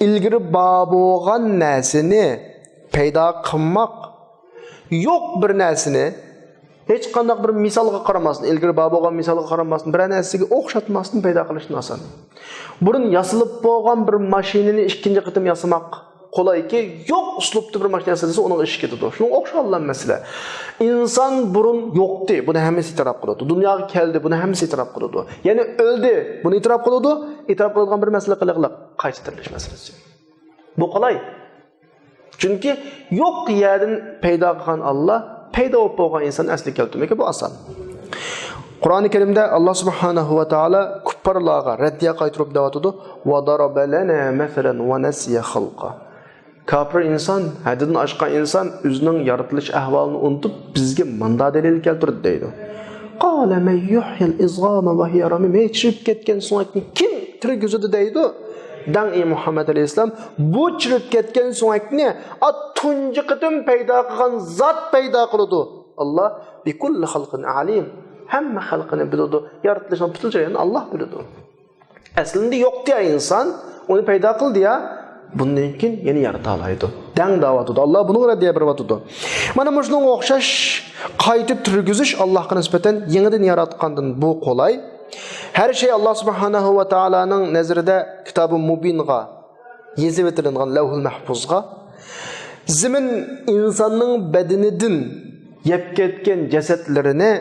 ئىلگىرى بار بولغان نەرسىنى پەيدا قىلماق، يوق بىر نەرسىنى ھېچقانداق بىر مىسالغا قارىماستىن، ئىلگىرى بار بولغان مىسالغا قارىماستىن، بىرەر نەرسىگە ئوخشاتماستىن پەيدا قىلىشتىن ئاسان. بۇرۇن ياسىلىپ بولغان بىر ماشىنىنى ئىككىنچى قېتىم ياسىماق قولايكى، يوق ئۇسلۇبتا بىر ماشىنا ياسىدى دېسە، ئۇنىڭ ئىشى كېتىدۇ. شۇنىڭغا ئوخشىغان مەسىلە. ئىنسان بۇرۇن يوقتى، بۇنى ھەممىسى ئېتىراپ قىلىدۇ. دۇنياغا كەلدى، بۇنى ھەممىسى ئېتىراپ قىلىدۇ. يەنى ئۆلدى، بۇنى ئېتىراپ قىلىدۇ. ئېتىراپ قىلىدىغان بىر مەسىلە قىلىغلىق، قايتا تىرىلىش مەسىلىسى. بۇ قولاي. چۈنكى يوق يەردىن پەيدا قىلغان ئاللا، پەيدا بولۇپ بولغان ئىنساننى ئەسلىگە كەلتۈرمەككە بۇ ئاسان. قۇرئانى كەرىمدە ئاللا سۇبھانەھۇ ۋە تائالا كۇپپارلارغا رەددىيە قايتۇرۇپ دەۋاتىدۇ، «وضرب لنا مثلا ونسي خلقه». كاپىر ئىنسان، ھەددىدىن ئاشقان ئىنسان ئۆزىنىڭ يارىتىلىش ئەھۋالىنى ئۇنتۇپ، بىزگە ماندا دەلىل كەلتۈردى دەيدۇ. «قال من يحيي العظام وهي رميم». ھەي، چىرىپ كەتكەن سۆڭەكنى كىم تىرىگۈزىدۇ دەيدۇ. دەڭ، ئى مۇھەممەد ئەلەيھىسسالام، بۇ چىرىپ كەتكەن سۆڭەكنى ئا تۇنجى قېتىم پەيدا قىلغان زات پەيدا قىلىدۇ. ئاللا بىكۇللى خەلقىن ئەلىم. ھەممە خەلقىنى بىلىدۇ. يارىتىلىشنىڭ پۈتۈن جەريانىنى ئاللا بىلىدۇ. ئەسلىدە يوقتى يا ئىنسان، ئۇنى پەيدا قىلدى يا. بۇندىن كېيىن يەنە يارىتالايدۇ. دەڭ دەۋاتىدۇ. ئاللا بۇنىڭغا رەددىيە بېرىۋاتىدۇ. مانا مۇشۇنىڭغا ئوخشاش قايتا تۈرگۈزۈش ئاللاغا نىسبەتەن يېڭىدىن ياراتقاندىن بۇ قولاي. ھەر شەي ئاللا سۇبھانەھۇ ۋە تائالانىڭ نەزىرىدە كىتابى مۇبىنغا يېزىۋېتىلىنغان لەۋھۇل مەھپۇزغا زېمىن ئىنساننىڭ بەدىنىدىن يەپ كەتكەن جەسەتلىرىنى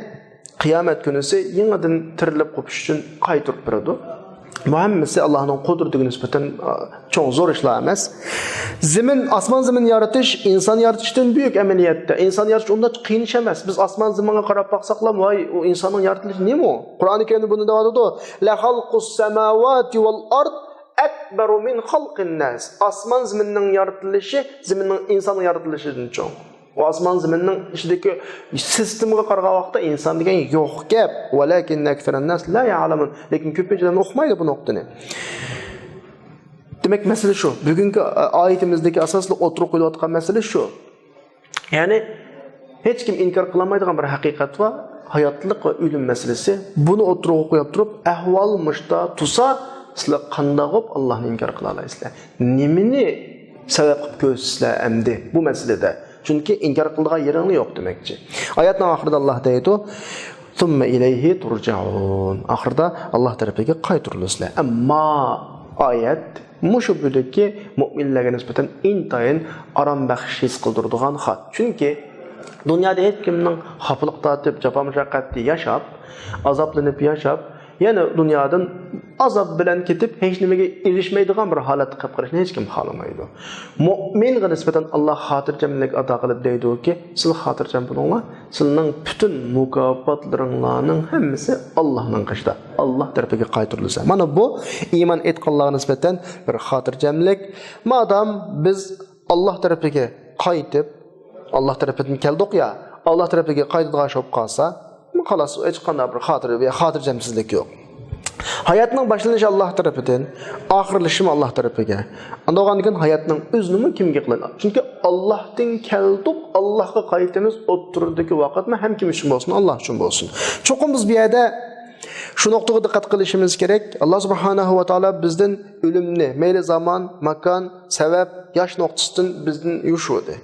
قىيامەت كۈنىسى يېڭىدىن تىرىلىپ قوپۇش ئۈچۈن قايتۇرۇپ بېرىدۇ. بۇ ھەممىسى ئاللانىڭ قۇدرىتىگە نىسبەتەن، ئا، چوڭ زور ئىشلار ئەمەس. زېمىن، ئاسمان زېمىن يارىتىش ئىنسان يارىتىشتىن بۈيۈك ئەمەلىيەتتە. ئىنسان يارىتىش ئۇنداق قىيىن ئىش ئەمەس. بىز ئاسمان زېمىنغا قاراپ باقساقلا، ۋاي، ئۇ ئىنساننىڭ يارىتىلىشى نېمە ئۇ؟ قۇرئانى كەرىمدە بۇنى دەۋاتىدۇ. لەخەلقۇس سەماۋاتى ۋەل ئەرد ئەكبەرۇ مىن خەلقىن ناس. ئاسمان زېمىننىڭ يارىتىلىشى زېمىننىڭ، ئىنساننىڭ يارىتىلىشىدىن چوڭ. ئۇ ئاسمان زېمىننىڭ ئىچىدىكى سىستېمىغا قارىغان ۋاقىتتا ئىنسان دېگەن يوق گەپ. ۋەلەكىننە ئەكسەرەن ناس لا يەئلەمۇن. لېكىن كۆپىنچىلەر ئۇقمايدۇ بۇ نۇقتىنى. دېمەك، مەسىلە شۇ. بۈگۈنكى، ئا، ئايىتىمىزدىكى ئاساسلىق ئوتتۇرىغا قويۇلۇۋاتقان مەسىلە شۇ. يەنى، ھېچكىم ئىنكار قىلالمايدىغان بىر ھەقىقەت بار. ھاياتلىق ۋە ئۆلۈم مەسىلىسى. بۇنى ئوتتۇرىغا قويۇپ تۇرۇپ، ئەھۋال مۇشتا تۇرسا، سىلەر قانداق بولۇپ ئاللانى ئىنكار قىلالايسىلەر؟ نېمىنى سەۋەب قىلىپ كۆرىسىلەر ئەمدى بۇ مەسىلىدە؟ چۈنكى ئىنكار قىلىدىغان يېرىڭلار يوق دېمەكچى. ئايەتنىڭ ئاخىرىدا ئاللا دەيدۇ، ثم إليه ترجعون. ئاخىرىدا ئاللا تەرىپىگە قايتۇرۇلىسىلەر. ئەمما ئايەت مۇشۇ بۆلەككە مۆمىنلەرگە نىسبەتەن ئىنتايىن ئارام بەخش ھېس قىلدۇرىدىغان خەت. چۈنكى دۇنيادا ھېچكىمنىڭ خاپىلىق تارتىپ، جاپا مۇشەققەتتە ياشاپ، ئازابلىنىپ ياشاپ، يەنە دۇنيادىن ئازاب بىلەن كېتىپ، ھېچنېمىگە ئېرىشمەيدىغان بىر ھالەتتە قېلىپ قېلىشنى ھېچكىم خالىمايدۇ. مۆمىنغا نىسبەتەن ئاللا خاتىرجەملىك ئاتا قىلىپ دەيدۇكى، سىلەر خاتىرجەم بولۇڭلار، سىلەرنىڭ پۈتۈن مۇكاپاتلىرىڭلارنىڭ ھەممىسى ئاللانىڭ قېشىدا، ئاللا تەرىپىگە قايتۇرۇلىسىلەر. مانا بۇ ئىمان ئېيتقانلارغا نىسبەتەن بىر خاتىرجەملىك. مادام بىز ئاللا تەرىپىگە قايتىپ، ئاللا تەرىپىدىن كەلدۇق يا، ئاللا تەرىپىگە قايتىدىغان ئىش بولۇپ قالسا، خالاس، ھېچقانداق بىر خاتىرە، خاتىرجەمسىزلىك يوق. ھاياتنىڭ باشلىنىشى ئاللا تەرىپىدىن، ئاخىرلىشىشىمۇ ئاللا تەرىپىگە. ئاندىن كېيىن ھاياتنىڭ ئۆزىنىمۇ كىمگە قىلىمىز؟ چۈنكى ئاللاھتىن كەلدۇق، ئاللاھقا قايتىمىز. ئوتتۇرىدىكى ۋاقىتمۇ ھەم كىم ئۈچۈن بولسۇن؟ ئاللا ئۈچۈن بولسۇن. چوقۇم بىز بۇ يەردە شۇ نۇقتىغا دىققەت قىلىشىمىز كېرەك. ئاللا سۇبھانەھۇ ۋە تائالا بىزدىن ئۆلۈمنى، مەيلى زامان، ماكان، سەۋەب، ياش نۇقتىسىدىن بىزدىن يوشۇردى.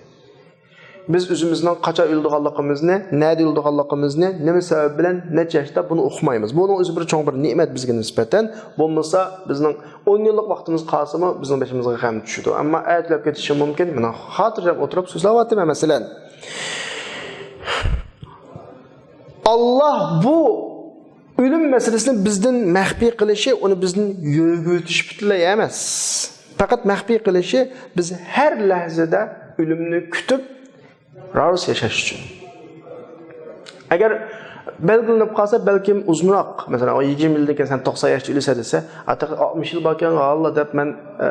بىز ئۆزىمىزنىڭ قاچان ئۆلىدىغانلىقىمىزنى، نەدە ئۆلىدىغانلىقىمىزنى، نېمە سەۋەب بىلەن، نەچچە ياشتا، بۇنى ئۇقمايمىز. بۇنىڭ ئۆزى بىر چوڭ بىر نېمەت بىزگە نىسبەتەن. بولمىسا، بىزنىڭ ئون يىللىق ۋاقتىمىز قالسىمۇ، بىزنىڭ بېشىمىزغا غەم چۈشىدۇ. ئەمما ئەتىلەپ كېتىشى مۇمكىن. مانا، خاتىرجەم ئولتۇرۇپ سۆزلەۋاتىمەن، مەسىلەن. ئاللا بۇ ئۆلۈم مەسىلىسىنى بىزدىن مەخپىي قىلىشى، ئۇنى بىزدىن يۈرگۈزۈش پۈتۈنلەي ئەمەس. پەقەت مەخپىي قىلىشى، بىز ھەر لەھزىدە ئۆلۈمنى كۈتۈپ، راۋۇس ياشاش ئۈچۈن. ئەگەر بەلگىلىنىپ قالسا، بەلكىم ئۇزۇنراق، مەسىلەن، ئۇ يىگىرمە يىلدىن كېيىن سەن توقسان ياشتا ئۆلىسەن دېسە، ئاتاق ئاتمىش يىل باركەن، ھاللا دەپ مەن، ئە،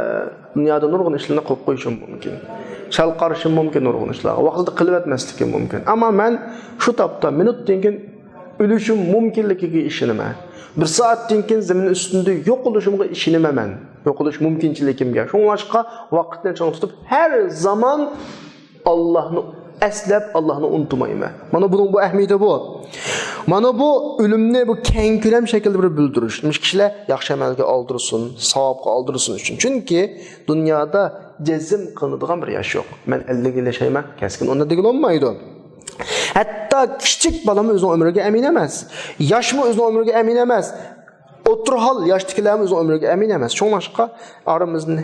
دۇنيادا نۇرغۇن ئىشلارنى قىلىپ قويۇشۇم مۇمكىن. چالقارىشىم مۇمكىن نۇرغۇن ئىشلارغا. ۋاقتىدا قىلىۋەتمەسلىكىم مۇمكىن. ئەمما مەن شۇ تاپتا، مىنۇتتىن كېيىن ئۆلۈشۈم مۇمكىنلىكىگە ئىشىنىمەن. بىر سائەتتىن كېيىن زېمىن ئۈستىندە يوقىلىشىمغا ئىشىنىمەن مەن. يوقىلىش مۇمكىنچىلىكىمگە. شۇڭلاشقا ۋاقىتنى چىڭ تۇتۇپ، ھەر زامان ئاللاھنى ئەسلەپ، ئاللاھنى ئۇنتۇمايمەن. مانا بۇنىڭ بۇ ئەھمىيىتى بۇ. مانا بۇ ئۆلۈمنى بۇ كەڭ كۆلەم شەكىلدە بىر بىلدۈرۈش. مۇشۇ كىشىلەر ياخشى ئەمەلگە ئالدۇرسۇن، ساۋابقا ئالدۇرسۇن ئۈچۈن. چۈنكى دۇنيادا جەزم قىلىنىدىغان بىر ياش يوق. مەن ئەللىك يىل ياشايمەن، كەسكىن ئۇنداق دېگىلى بولمايدۇ. ھەتتا كىچىك بالىمۇ ئۆزىنىڭ ئۆمرىگە ئەمىن ئەمەس. ياشمۇ ئۆزىنىڭ ئۆمرىگە ئەمىن ئەمەس. ئوتتۇرا ھال ياشتىكىلەرمۇ ئۆزىنىڭ ئۆمرىگە ئەمىن ئەمەس. شۇڭلاشقا ئارىمىزدىن،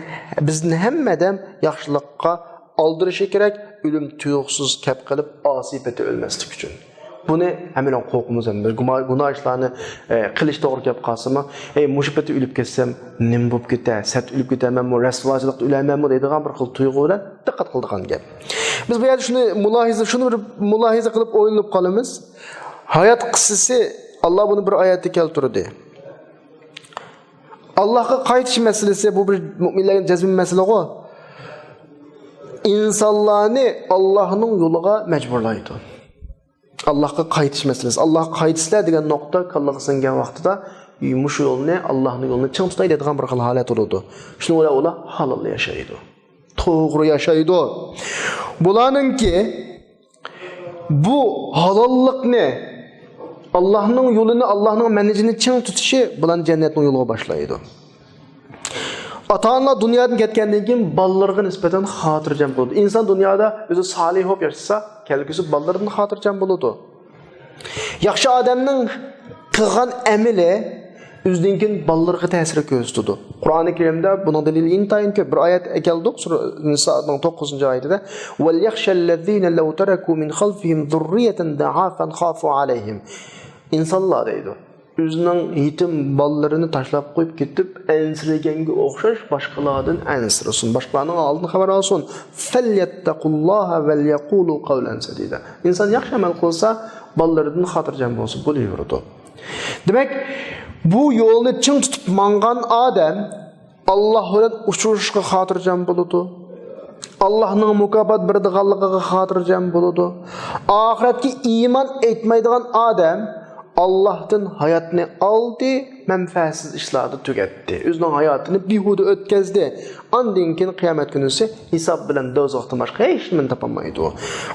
بىزدىن ھەممە ئادەم ياخشىلىققا ئالدىرىشى كېرەك، ئۆلۈم تۇيۇقسىز كەپ قېلىپ، ئاسىي پېتى ئۆلمەسلىك ئۈچۈن. بۇنى ھەممەيلەن قورقىمىز ئەمدى. بىز گۇما-، گۇناھ ئىشلارنى، ئە، قىلىش توغرا كەپ قالسىمۇ، ئەي، مۇشۇ پېتى ئۆلۈپ كەتسەم، نېمە بولۇپ كېتەر؟ سەت ئۆلۈپ كېتەرمەنمۇ، رەسۋاچىلىقتا ئۆلەرمەنمۇ دەيدىغان بىر خىل تۇيغۇ بىلەن دىققەت قىلىدىغان گەپ. بىز بۇ يەردە شۇنى مۇلاھىزە، شۇنى بىر مۇلاھىزە قىلىپ ئويلىنىپ قالىمىز. ھايات قىسسىسى، ئاللا بۇنى بىر ئايەتتە كەلتۈردى. ئاللاھقا قايتىش مەسىلىسى، بۇ بىر مۆمىنلەرگە جەزمىي مەسىلىغۇ. ئىنسانلارنى ئاللاھنىڭ يولىغا مەجبۇرلايدۇ. ئاللاھقا قايتىش مەسىلىسى. ئاللاھقا قايتىسىلەر دېگەن نۇقتا كاللىغا سىڭگەن ۋاقتىدا، مۇشۇ يولنى، ئاللاھنىڭ يولىنى چىڭ تۇتاي دەيدىغان بىر خىل ھالەت بولىدۇ. شۇنىڭ بىلەن ئۇلار ھالال ياشايدۇ. توغرا ياشايدۇ. بۇلارنىڭكى بۇ ھالاللىقنى، ئاللاھنىڭ يولىنى، ئاللاھنىڭ مەنھىجىنى چىڭ تۇتۇشى بۇلارنى جەننەتنىڭ يولىغا باشلايدۇ. ئاتا-ئانىلار دۇنيادىن كەتكەندىن كېيىن بالىلىرىغا نىسبەتەن خاتىرجەم بولىدۇ. ئىنسان دۇنيادا ئۆزى سالىھ بولۇپ ياشىسا، كەلگۈسى بالىلىرىدىن خاتىرجەم بولىدۇ. ياخشى ئادەمنىڭ قىلغان ئەمىلى ئۆزىدىن كېيىن بالىلىرىغا تەسىر كۆرسىتىدۇ. قۇرئانى كەرىمدە بۇنىڭ دەلىلى ئىنتايىن كۆپ. بىر ئايەت ئەكەلدۇق، سۈرە نىسانىڭ توققۇزىنچى ئايىتىدە، «وليخش الذين لو تركوا من خلفهم ذرية ضعافا خافوا عليهم.» ئىنسانلار دەيدۇ. ئۆزىنىڭ يېتىم بالىلىرىنى تاشلاپ قويۇپ كېتىپ، ئەنسىرىگەنگە ئوخشاش باشقىلاردىن ئەنسىرىسۇن، باشقىلارنىڭ ھالىدىن خەۋەر ئالسۇن. فليتقوا الله وليقولوا قولا سديدا. ئىنسان ياخشى ئەمەل قىلسا، بالىلىرىدىن خاتىرجەم بولسا بولۇۋېرىدۇ. دېمەك، بۇ يولنى چىڭ تۇتۇپ ماڭغان ئادەم ئاللاھ بىلەن ئۇچرىشىشقا خاتىرجەم بولىدۇ. ئاللاھنىڭ مۇكاپات بېرىدىغانلىقىغا خاتىرجەم بولىدۇ. ئاخىرەتكە ئىمان ئېيتمايدىغان ئادەم ئاللاھتىن ھاياتنى ئالدى، مەنپەئەتسىز ئىشلاردا تۈگەتتى. ئۆزىنىڭ ھاياتىنى بىھۇدە ئۆتكەزدى. ئاندىن كېيىن قىيامەت كۈنىسى ھېساب بىلەن دوزاختىن باشقا ھېچ نېمىنى تاپالمايدۇ.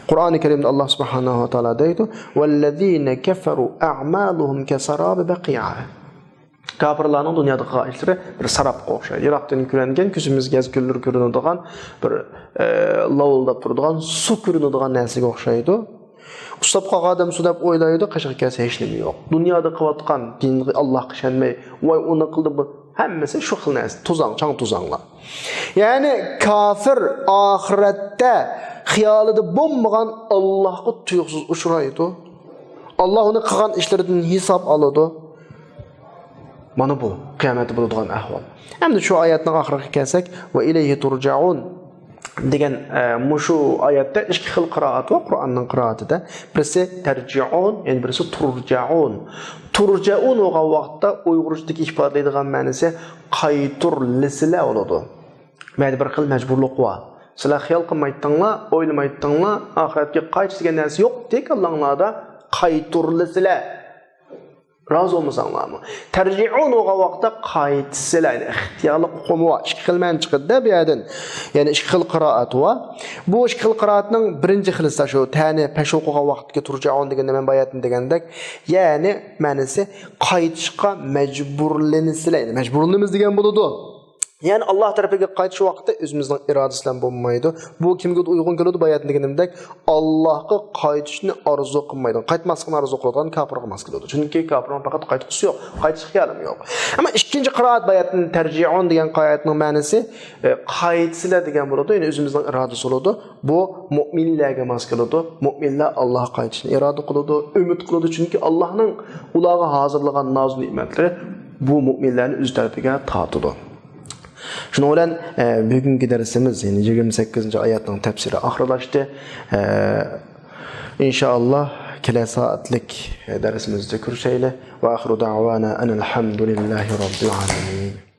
قۇرئانى كەرىمدە ئاللاھ سۇبھانەھۇ ۋە تائالا دەيدۇ، «والذين كفروا أعمالهم كسراب بقيعة.» كاپىرلارنىڭ دۇنيادا قىلغان ئىشلىرى بىر ساراپقا ئوخشايدۇ. يىراقتىن كۆرۈنگەن، كۆزىمىزگە ھەزىر كۆرۈنىدىغان بىر، ئە، لاۋۇلداپ تۇرىدىغان سۇ كۆرۈنىدىغان نەرسىگە ئوخشايدۇ. ئۇسساپ قالغان ئادەم سۇ دەپ ئويلايدۇ، قېشىغا كەلسە ھېچ نېمە يوق. دۇنيادا قىلىۋاتقان دىنغا، ئاللاھقا ئىشەنمەي، ۋاي ئۇنى قىلدى بۇ، ھەممىسى شۇ خىل نەرسە، توزاڭ، چاڭ توزاڭلار. يەنى كاپىر ئاخىرەتتە خىيالىدا بولمىغان ئاللاھقا تۇيۇقسىز ئۇچرايدۇ. ئاللاھ ئۇنى قىلغان ئىشلىرىدىن ھېساب ئالىدۇ. مانا بۇ قىيامەتتە بولىدىغان ئەھۋال. ئەمدى شۇ ئايەتنىڭ ئاخىرىغا كەلسەك، «وإليه ترجعون» دېگەن، ئە، مۇشۇ ئايەتتە ئىككى خىل قىرائەت بار قۇرئاننىڭ قىرائىتىدە. بىرسى تەرجىئون، يەنە بىرسى تۇرجەئون. تۇرجەئون بولغان ۋاقىتتا ئۇيغۇرچىدىكى ئىپادىلەيدىغان مەنىسى قايتۇرلىسىلە بولىدۇ. مەيلى بىر خىل مەجبۇرلۇق بار. سىلەر خىيال قىلمايتتىڭلار، ئويلىمايتتىڭلار، ئاخىرەتكە قايتىش دېگەن نەرسە يوق، تېكى كاللاڭلاردا قايتۇرلىسىلە. رازى بولمىساڭلارمۇ. تەرجىئۇن بولغان ۋاقىتتا قايتىسىلە، يەنى ئىختىيارلىق ئۇقۇمى بار. ئىككى خىل مەنە چىقىدىدە بۇ يەردىن. يەنى ئىككى خىل قىرائەت بار. بۇ ئىككى خىل قىرائەتنىڭ بىرىنچى خىلىسى شۇ تەنى پەشۇ قىلغان ۋاقىتتىكى تۇرجەئۇن دېگەندە مەن باياتىن دېگەندەك، يەنى مەنىسى قايتىشقا مەجبۇرلىنىسىلە، يەنى مەجبۇرلىنىمىز دېگەن بولىدۇ. يەنى ئاللاھ تەرىپىگە قايتىش ۋاقتى ئۆزىمىزنىڭ ئىرادىسى بىلەن بولمايدۇ. بۇ كىمگە ئۇيغۇن كېلىدۇ؟ باياتىن دېگىنىمدەك، ئاللاھقا قايتىشنى ئارزۇ قىلمايدىغان، قايتماسلىقنى ئارزۇ قىلىدىغان كاپىرغا ماس كېلىدۇ. چۈنكى كاپىرنىڭ پەقەت قايتقۇسى يوق، قايتىش خىيالىمۇ يوق. ئەمما ئىككىنچى قىرائەت باياتىن تەرجىئۇن دېگەن قىرائەتنىڭ مەنىسى، ئە، قايتىسىلە دېگەن بولىدۇ، يەنى ئۆزىمىزنىڭ ئىرادىسى بولىدۇ. بۇ مۇئمىنلەرگە ماس كېلىدۇ. مۇئمىنلەر ئاللاھقا قايتىشنى ئىرادە قىلىدۇ، ئۈمىد قىلىدۇ، چۈنكى ئاللاھنىڭ ئۇلارغا ھازىرلىغان نازۇ نېمەتلىرى بۇ مۇئمىنلەرنى ئۆز تەرىپىگە تارتىدۇ. شۇنىڭ بىلەن، ئە، بۈگۈنكى دەرسىمىز، يەنى يىگىرمە سەككىزىنچى ئايەتنىڭ تەپسىرى ئاخىرلاشتى. ئە، ئىنشائاللا، كېلەر سائەتلىك دەرسىمىزدە كۆرۈشەيلى. وآخر دعوانا أن الحمد لله رب العالمين.